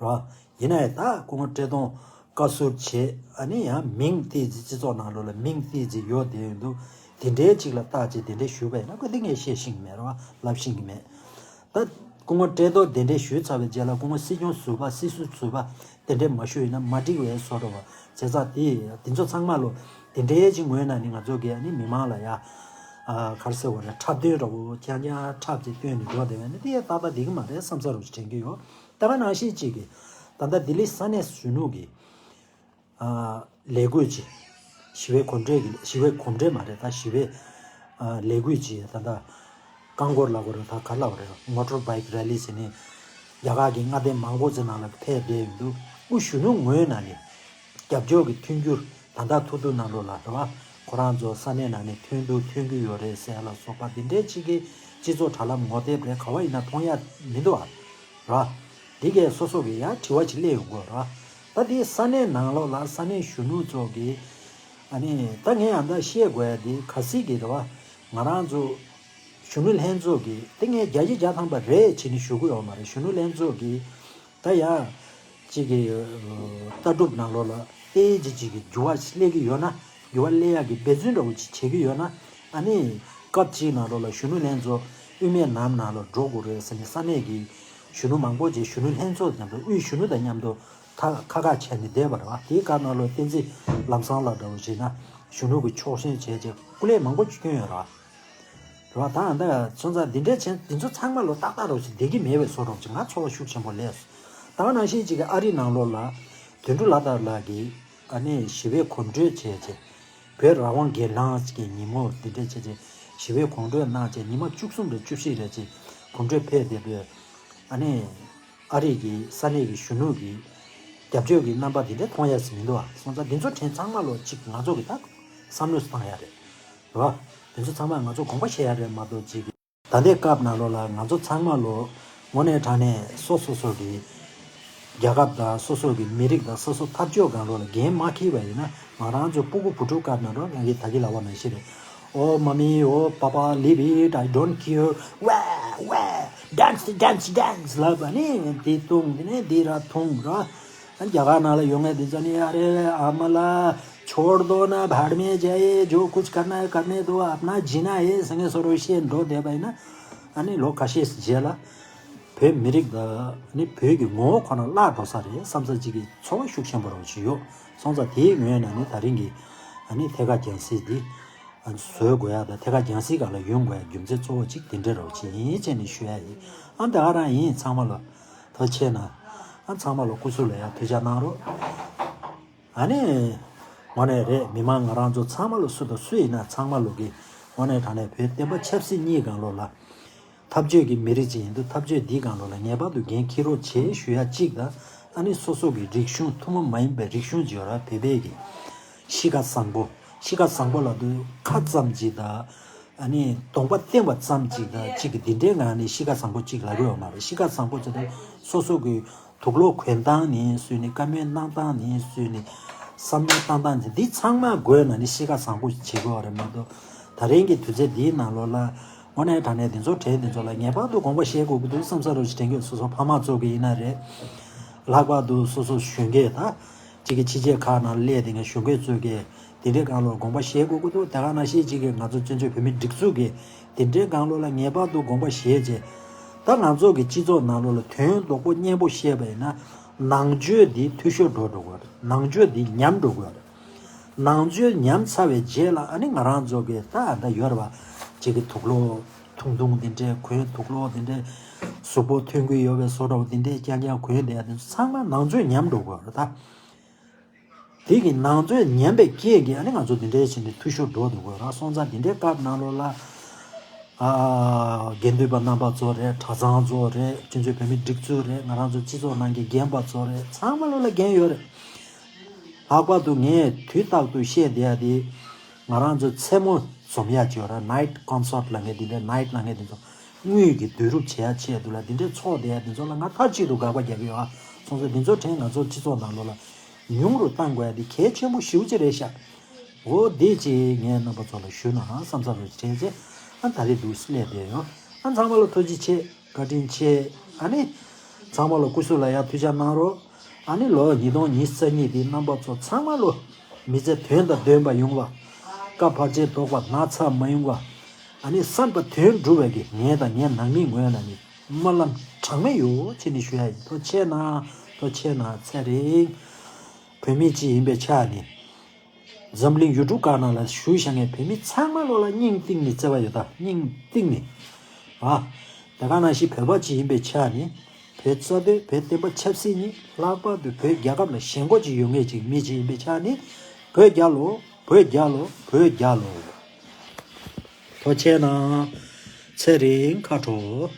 རེད་བ། ཡིན་ན་ཡང་ད་སྐུ་ངོ་བཀྲས་མཐོང་བཀའ་ཟུར་བྱས། ཨ་ནི་ཡང་མིང་ཏོག་ཙམ་སྤྱི་ཚོགས་ནང་ལོགས་ལ་མིང་ཏོག་ཙམ་ཡོད་བསྡད་ཡོང་དུས། དེ་འདྲའི་ཅིག་ལ་བརྟག་དཔྱད་དེ་འདྲའི་ཞུས་པ་ཡིན་ན། ཁོ་དེ་ངས་བཤད་ཤེས་ཀྱི་མེད་རེད་བ། ལབ་ཤེས་ཀྱི་མེད། ད་སྐུ་ངོ་བཀྲས་མཐོང་དེ་འདྲའི་ཞུས་ཚར་བའི་རྗེས་ལ། སྐུ་ངོ་སྲིད་སྐྱོང་ཟུར་པ། སྲིད་ཟུར་ཟུར་པ་དེ་འདྲའི་མ་ཞུས་ཡིན་ན་མ་འགྲིག་པའི་བཟོ་འདྲ་བ། བྱས་ཙང་དེ། དེ་ཚོ་ཚང་མ་ལོ་དེ་འདྲའི་ཅིག་ངོས་ནས་ནི་ང་ཚོ་གི་ཨ་ནི་མི་མང་ལ་ཡ། ཨ། ག་རེ་ཟེར་དགོས་རེད། འཁྲབ་སྟོན་འདྲ་བོ་རྐྱང་རྐྱང་འཁྲབ་ཅིག་སྟོན་ནས་འགྲོ་བསྡད་པ་ཡིན་ན། དེ་ཡ་ཏག་ཏག་བསྡད་ཀྱི་མ་རེད་བསམ་ས་རུ་དྲན་གྱི་ཡོད། ད་ག་ནང་བཞིན་ཅིག་གི་ད་ལྟ་ལྡི་ལི་ས་གནས་གཞོན་ནུ་གི། ཨ། ལས་འགུལ་ཅིག་ཞི་བའི་གོམ་བགྲོད་ཀྱི། ཞི་བའི་གོམ་བགྲོད་མ་རེད། ད་ཞི་བའི། ཨ། ལས་འགུལ་ཅིག་ད་ལྟ་རྐང་འཁོར་ལབ་དགོས་རེད། ད་ག་ལབ་དགོས་རེད། མོ་ཊར་བྷའིཀ་རེ་ལི་ཟེར་ནས་རྒྱ་གར་གྱི་མངའ་སྡེ་མང་པོ་ཅིག་ནང་ལ་ཕེབས་བསྡད་ཡོང་དུས། དབུས་གཞོན་ནུ་ངོས་ནས་ནི་རྒྱབ་སྐྱོར་གྱི་མཐུན་འགྱུར་ད་ལྟ་ཐུག་དུས་ནང་ལོགས་ལ་རེད་བ། ཁོ་རང་ཚོ་ས་གནས་ནང་ནས་ཐོན་དུས་ཐོན་གྱི་ཡོད་རེད་ཟེར་ཡ་ལ་སོགས་པ་འདི་འདྲའི་ཅིག་གི་སྤྱི་ཚོགས་དྲ་ལམ་ངོ་དེབ་རེད་ག་བ་ཡིན་ན་མཐོང་ཡ་མི་འདུག་ཨ། རེད་བ། འདི་གས་སོ་སོ་གི་ཡ་དྲི་བ་ཅིག་སླེབས་ཡོང་གི་རེད་བ། ད་དེ་ས་གནས་ནང་ལོགས་ལ་ས་གནས་གཞོན་ནུ་ཚོ་གི། ཨ་ནི་ད་ངས་ཡང་ད་བཤད་དགོས་ཡ་དེ་གལ་སྲིད་ཀྱི་རེད་བ། ང་རང་ཚོ་གཞོན་ནུ་ལྷན་ཚོགས་ཀྱི། དེ་ངས་བརྒྱ་ཆ་བརྒྱ་ཐམ་པ་རེད་བྱས་ནས་ཞུ་གི་ཡོད་མ་རེད། གཞོན་ནུ་ལྷན་ཚོགས་ཀྱི་ད་ཡ་གཅིག་གི་ལྟ་གྲུབ་ནང་ལོགས་ལ་ཏོག་ཙམ་གཅིག་གི་འགྱུར་བ་སླེབས་ཀྱི་ཡོད་ན། འགྱུར་བ་སླེབས་ཡག་གི་འབད་བརྩོན་འདྲ་བོ་ཅིག་བྱེད་ཀྱི་ཡོད་ན། ཨ་ནི་སྐབས་གཅིག་ནང་ལོགས་ལ་གཞོན་ནུ་ལྷན་ཚོགས་དབུ་མའི་ལམ་ནང་ལ་འགྲོ་དགོས་རེད་ཟེར་ནས་ས་གནས་ཀྱི་གཞོན་ནུ་མང་པོ་ཅིག་གཞོན་ནུ་ལྷན་ཚོགས་དང་དབུས་གཞོན་ནུ་དང་མཉམ་དུ་ད་ཁ་ཁ་བྱས་ནས་བསྡད་པ་རེད་བ། དེའི་སྐབས་ནང་ལོགས་བསྟན་འཛིན་ལམ་བཟང་ལགས་འདྲ་བོ་བྱས་ན་གཞོན་ནུ་གི་ཕྱོགས་ཞེན་བྱས་བྱས་སྐུ་ལས་མང་པོ་ཅིག་བསྐྱོན་ཡོད་རེད་བ། རེད་བ། ད་ད་སོང་ཙང་འདི་འདྲའི་ཆེན་འདི་ཚོ་ཚང་མ་ལོ་ཏག་ཏག་རོགས་ཞིག་བསྡད་ཀྱི་མེད་པའི་བཟོ་འདྲ་ཅིག་ང་ཚོར་བ་ཤུགས་ཆེན་པོ་སླེབས་སོང་། ད་ག་ནང་བཞིན་ཅིག་གི་ཨ་རི་ནང་ལོགས་ལ་དོན་གྲུབ་ལྷ་དར་ལགས་ཀྱིས་ཨ་ནི་ཞི་བའི་གོམ་བགྲོད་བྱས་བྱས། བོད་རང་དབང་སྒེར་ལངས་ཀྱི་ཉིན་མོ་འདི་འདྲ་བྱས་བྱས་ཞི་བའི་གོམ་བགྲོད་གནང་བྱས། ཉི་མ་བཅུ་གསུམ་རེ་བཅུ་བཞི་རེ་ཅིག་གོམ་བགྲོད་ཕེབས་བསྡད་པའི། ཨ་ནི་ཨ་རི་གི་ས་གནས་ཀྱི་གཞོན་ནུ་གི་རྒྱབ་སྐྱོར་གྱི་རྣམ་པ་འདི་འདྲ་མཐོང་ཡ་ཞིག་མི་འདུག་ཨ། སོང་ཙང་འདི་ཚོ་དྲན་ཚང་མ་ལོ་གཅིག་ང་ཚོ་གི་ད་བསམ་བློ་བཏང་ཡ་རེད། རེད་བ། འདི་ཚོ་ཚང་མ་ང་ཚོ་དགོངས་པ་བཞེས་ཡ་རེད་མ་གཏོགས་གཅིག་གི། ད་ལྟའི་སྐབས་ནང་ལོགས་ལ་ང་ཚོ་ཚང་མ་ལོ་དངོས་གནས་དྲང་གནས་སོ་སོ་སོ་གི་རྒྱལ་ཁབ་དང་སོ་སོ་གི་མི་རིགས་དང་སོ་སོ་འཐབ་ཕྱོགས་སྒང་ལོགས་ལ་འགན་མ་འཁྱེར་བ་ཡིན་ན། ང་རང་ཚོ་སྤུ་གུ་བུ་ཕྲུག་སྐབས་ནང་ལོགས་ང་གི་ད་གི་ལབ་པ་ནང་བཞིན་རེད། Oh mommy, oh papa, leave it, I don't care. Wah, wah, dance, dance, dance ལབ་པ་ནི་འདི་བཏུང་འདི་ནས་འདི་ར་འཐུང་ར། རྒྱ་གར་ནང་ལ་ཡོང་ངས་འདི་ཚོ་ནི་ཨ་རེ་ཨ་མ་ལ་ཆོར་དོ་ན་བར་མེ་ཇ་ཡེ་ཇོ་ཀུཆ་ཀར་ན་ཀར་ནེ་དོ་ཨབ་ན་ཇི་ན་ཡེ་ཟེར་ངས་སོ་རོ་བཤད་འགྲོ་བསྡད་པ་ཡིན་ན། ཨ་ནི་ལོ་ཁ་ཤས་རྗེས་ལ་བོད་མི་རིགས་དང་ནི་བོད་ཀྱི་ངོ་བོ་ཁོ་ན་བརླག་འགྲོ་ས་རེད་བསམ་ས་གཅིག་གི་ཚོར་བ་ཤུགས་ཆེན་པོ་རང་ཞིག་ཡོད། སོང་ཙང་དེའི་ངོས་ནས་ནི་ད་རིང་གི་ཨ་ནི་ཐད་ཀར་རྒྱང་སྲིང་འདི་ཨ་ནི་བཟོ་དགོས་ཡ་དང་། ཐད་ཀར་རྒྱང་སྲིང་སྒང་ལ་ཡོང་དགོས་ཡ་རྒྱུ་མཚན་གཙོ་བོ་གཅིག་དེ་འདྲ་རང་ཞིག་ཡིན་ཅེས་ནི་ཞུ་ཡ་ཡིན། ཨ་ད་ག་རང་ཡིན། ཚང་མ་ལ་ཐུགས་རྗེ་ཆེ་གནང་། ཨ་ཚང་མ་ལ་སྐུ་གཟུགས་ལ་ཡ་ཐུགས་ཅག་གནང་རོགས། ཨ་ནི་དངོས་གནས་རེད། མི་མང་ང་རང་ཚོ་ཚང་མ་ལ་སུ་དང་སུ་ཡིན་ན་ཚང་མ་ལ་གི་དངོས་གནས་དྲང་གནས་བོད་བསྟན་པ་ཆབ་སྲིད་གཉིས་སྒང་ལོགས་ལ་འཐབ་རྩོད་ཀྱི་མི་རིགས་ཅིག་ཡིན་དུས། འཐབ་རྩོད་འདིའི་སྒང་ལོགས་ལ་ངེས་པར་དུ་འགན་འཁྱེར་རོགས་བྱེད་ཞུ་ཡ་གཅིག་དང་། ཨ་ནི་སོ་སོ་གི་རིག་གཞུང་ཐུན་མོང་མ་ཡིན་པའི་རིག་གཞུང་ཅིག་ཡོད་ར། བོད་པའི་གི་གཤིས་ཀ་བཟང་པོ། གཤིས་ཀ་བཟང་པོ་ལབ་དུས་ཁ་ཙམ་ཅིག་དང་། ཨ་ནི་གདོང་པ་བསྟན་པ་ཙམ་ཅིག་དང་གཅིག་གི་འདི་འདྲའི་ངང་ནས་གཤིས་ཀ་བཟང་པོ་གཅིག་ལབ་ཀྱི་ཡོད་མ་རེད། གཤིས་ཀ་བཟང་པོ་ཟེར་དུས་སོ་སོ་གི་དུག་ལོག་གོན་སྟངས་ནས་བཟུང་ནས། བཀའ་མོལ་གནང་སྟངས་ནས་བཟུང་ནས། བསམ་བློ་བཏང་སྟངས་ནས། འདི་ཚང་མ་བགོས་ན་ནི་གཤིས་ཀ་བཟང་པོ་བྱེད་དགོས་པ་རེད་མ་གཏོགས། ད་རིང་གི་དུས་ཚོད་འདིའི་ནང་ལོགས་ལ་དངོས་གནས་དྲང་གནས་འདི་ཚོ་གྲས་འདི་ཚོ་ལ་ངེས་པར་དུ་དགོངས་པ་བཞེས་དགོས་ཀྱི་འདུག་བསམ་ས་རུ་ཞིག་དྲན་གྱི་ཡོད། སོ་སོ་ཕ་མ་ཚོ་གི་ཡིན་ན་རེད། ལྷག་པར་དུ་སོ་སོ་གཞོན་སྐྱེས་དང་། གཅིག་གི་ཕྱི་རྒྱལ་ཁག་ནང་སླེབས་བསྡད་མཁན་གཞོན་སྐྱེས་ཚོས་ཀྱི་དེ་འདྲའི་སྒང་ལོགས་དགོངས་པ་བཞེས་དགོས་ཀྱི་འདུག་དེ་ག་ནང་བཞིན་གཅིག་གི་ང་ཚོ་བཙན་བྱོལ་བོད་མིའི་སྒྲིག་འཛུགས་ཀྱི་དེ་འདྲའི་སྒང་ལོགས་ལ་ངེས་པར་དུ་དགོངས་པ་བཞེས་བྱས། ད་ང་ཚོ་གི་སྤྱི་ཚོགས་ནང་ལོགས་ལ་དོན་རྡོག་པོ་སྙན་པོ་བཤད་པ་ཡིན་ན། ནང་ཆོས་འདི་འཐུས་ཤོར་འགྲོ་འགྲོ་གི་ཡོད་རེད། ནང་ཆོས་འདི་ཉམས་འགྲོ་གི་ཡོད་རེད། ནང་ཆོས་ཉམས་ཚར་བའི་རྗེས་ལ་ཨ་ནི་ང་རང་ཚོ་གི་ད་ད་ཡོད་རེད་བ། གཅིག་གི་དུག་ལོག་ཐུང་ཐུང་དེ་འདྲའི་གོན། དུག་ལོག་དེ་འདྲའི་གཟུགས་པོ་ཐོན་གི་ཡོད་པའི་བཟོ་འདྲ་བོ་དེ་འདྲའི་རྐྱང་རྐྱང་གོན་བསྡད་ཡ་དེ་ཚོ་ཚང་མ་ནང་ཆོས་ཉམས་འགྲོ་གི་ཡོད་རེད་ད། དེ་གི་ནང་ཆོས་ཉམས་པའི་རྐྱེན་གྱིས་ཨ་ནི་ང་ཚོ་དེ་འདྲའི་བྱས་ནས་འཐུས་ཤོར་འགྲོ་འདུག་གོ་ར། སོང་ཙང་དེ་འདྲའི་སྐབས་ནང་ལོགས་ལ། ཨ། དགེ་འདུན་པ་རྣམ་པ་ཚོ་རེད། གྲྭ་ཚང་ཚོ་རེད། སྤྱི་ཚོགས་བོད་མིའི་སྒྲིག་འཛུགས་རེད། ང་རང་ཚོ་སྤྱི་ཚོགས་ནང་གི་རྒན་པ་ཚོ་རེད། ཚང་མ་ལོགས་ལ་འགན་ཡོད་རེད། ལྷག་པར་དུ་ངས་དུས་རྟག་ཏུ་བཤད་བསྡད་ཡ་དེ། ང་རང་ཚོ་མཚན་མོ་ འཛོམས་ཡག་ཅིག་ཡོད་ར། night concert་ལབ་མཁན་འདི་འདྲའི་night་ལབ་མཁན་འདི་ཚོ་དངུལ་གྱི་བསྡུ་རུབ་བྱེད་ཡག་ཆེད་དུ་ལ་འདི་འདྲའི་ཚོགས་བསྡད་ཡག་འདི་ཚོ་ལ་ང་མཐའ་གཅིག་ཏུ་དགག་པ་རྒྱག་གི་ཡོད་ཨ། སོང་ཙང་འདི་ཚོ་ཕྲན་ང་ཚོ་སྤྱི་ཚོགས་ནང་ལོགས་ལ་ཉུང་རུ་བཏང་དགོས་ཡག་འདི་གལ་ཆེན་པོ་ཞེ་པོ་ཅིག་རེད་ཤག་འོ་དེ་ཅིག་ངས་རྣམ་པ་ཚོ་ལ་ཞུ་ན་བསམ་བསམ་རེ་བྱས་རྗེས་ཨ་ད་རེས་འདུག་སླེབས་བསྡད་ཡོད། ཨ་ཚང་མ་ལ་ཐུགས་རྗེ་ཆེ། བཀའ་དྲིན་ཆེ། ཨ་ནི། ཚང་མ་ལ་སྐུ་གཟུགས་ལ་ཡག་ཐུགས་ཅག་གནང་རོགས། ཨ་ནི་ལོ་ཉིས་སྟོང་ཉི་ཤུ་རྩ་གཉིས་འདི་རྣམ་པ་ཚོ་ཚང་མ་ལོ། མི་ཚེ་དོན་དང་ལྡན་པ་ཡོང་བ། བསྐལ་བར་ཆད་བཟློག་པ་ན་ཚ་མ་ཡོང་བ། ཨ་ནི་བསམ་པ་དོན་འགྲུབ་པའི་གི་ངས་དང་ངའི་ནང་མིའི་ངོས་ནས་ནི་སྨོན་ལམ་གྲངས་མེད་ཡོད་ཅེས་ནི་ཞུ་ཡ་ཡིན། ཐུགས་རྗེ་ཆེ་གནང་། ཐུགས་རྗེ་ཆེ་གནང་། ཚེ་རིང་། བོད་མི་གཅིག་ཡིན་པའི་ཆ་ནས། འཛམ་གླིང་ཡུལ་གྲུ་ཁག་ནང་ལ་བཞུགས་བཞག་མཁན་བོད་མི་ཚང་མ་ལོ་ལ་སྙིང་གཏིང་ནས་བརྩེ་བ་ཡོད་ད། སྙིང་གཏིང་ནས། ཨ། དེ་ག་ནང་བཞིན་བོད་པ་གཅིག་ཡིན་པའི་ཆ་ནས། བོད་རྩ་དོན་བོད་བསྟན་པ་ཆབ་སྲིད་གཉིས་ལྷག་པར་དུ་བོད་རྒྱལ་ཁབ་ལ་ཞེན་ཁོག་ཅིག་ཡོད་མཁན་ཅིག་མི་གཅིག་ཡིན་པའི་ཆ་ནས། བོད་རྒྱལ་ལོ། བོད་རྒྱལ་ལོ། བོད་རྒྱལ་ལོ། ཐུགས་རྗེ་ཆེ་གནང་། ཚེ་རིང་། ཁ་དྲོ།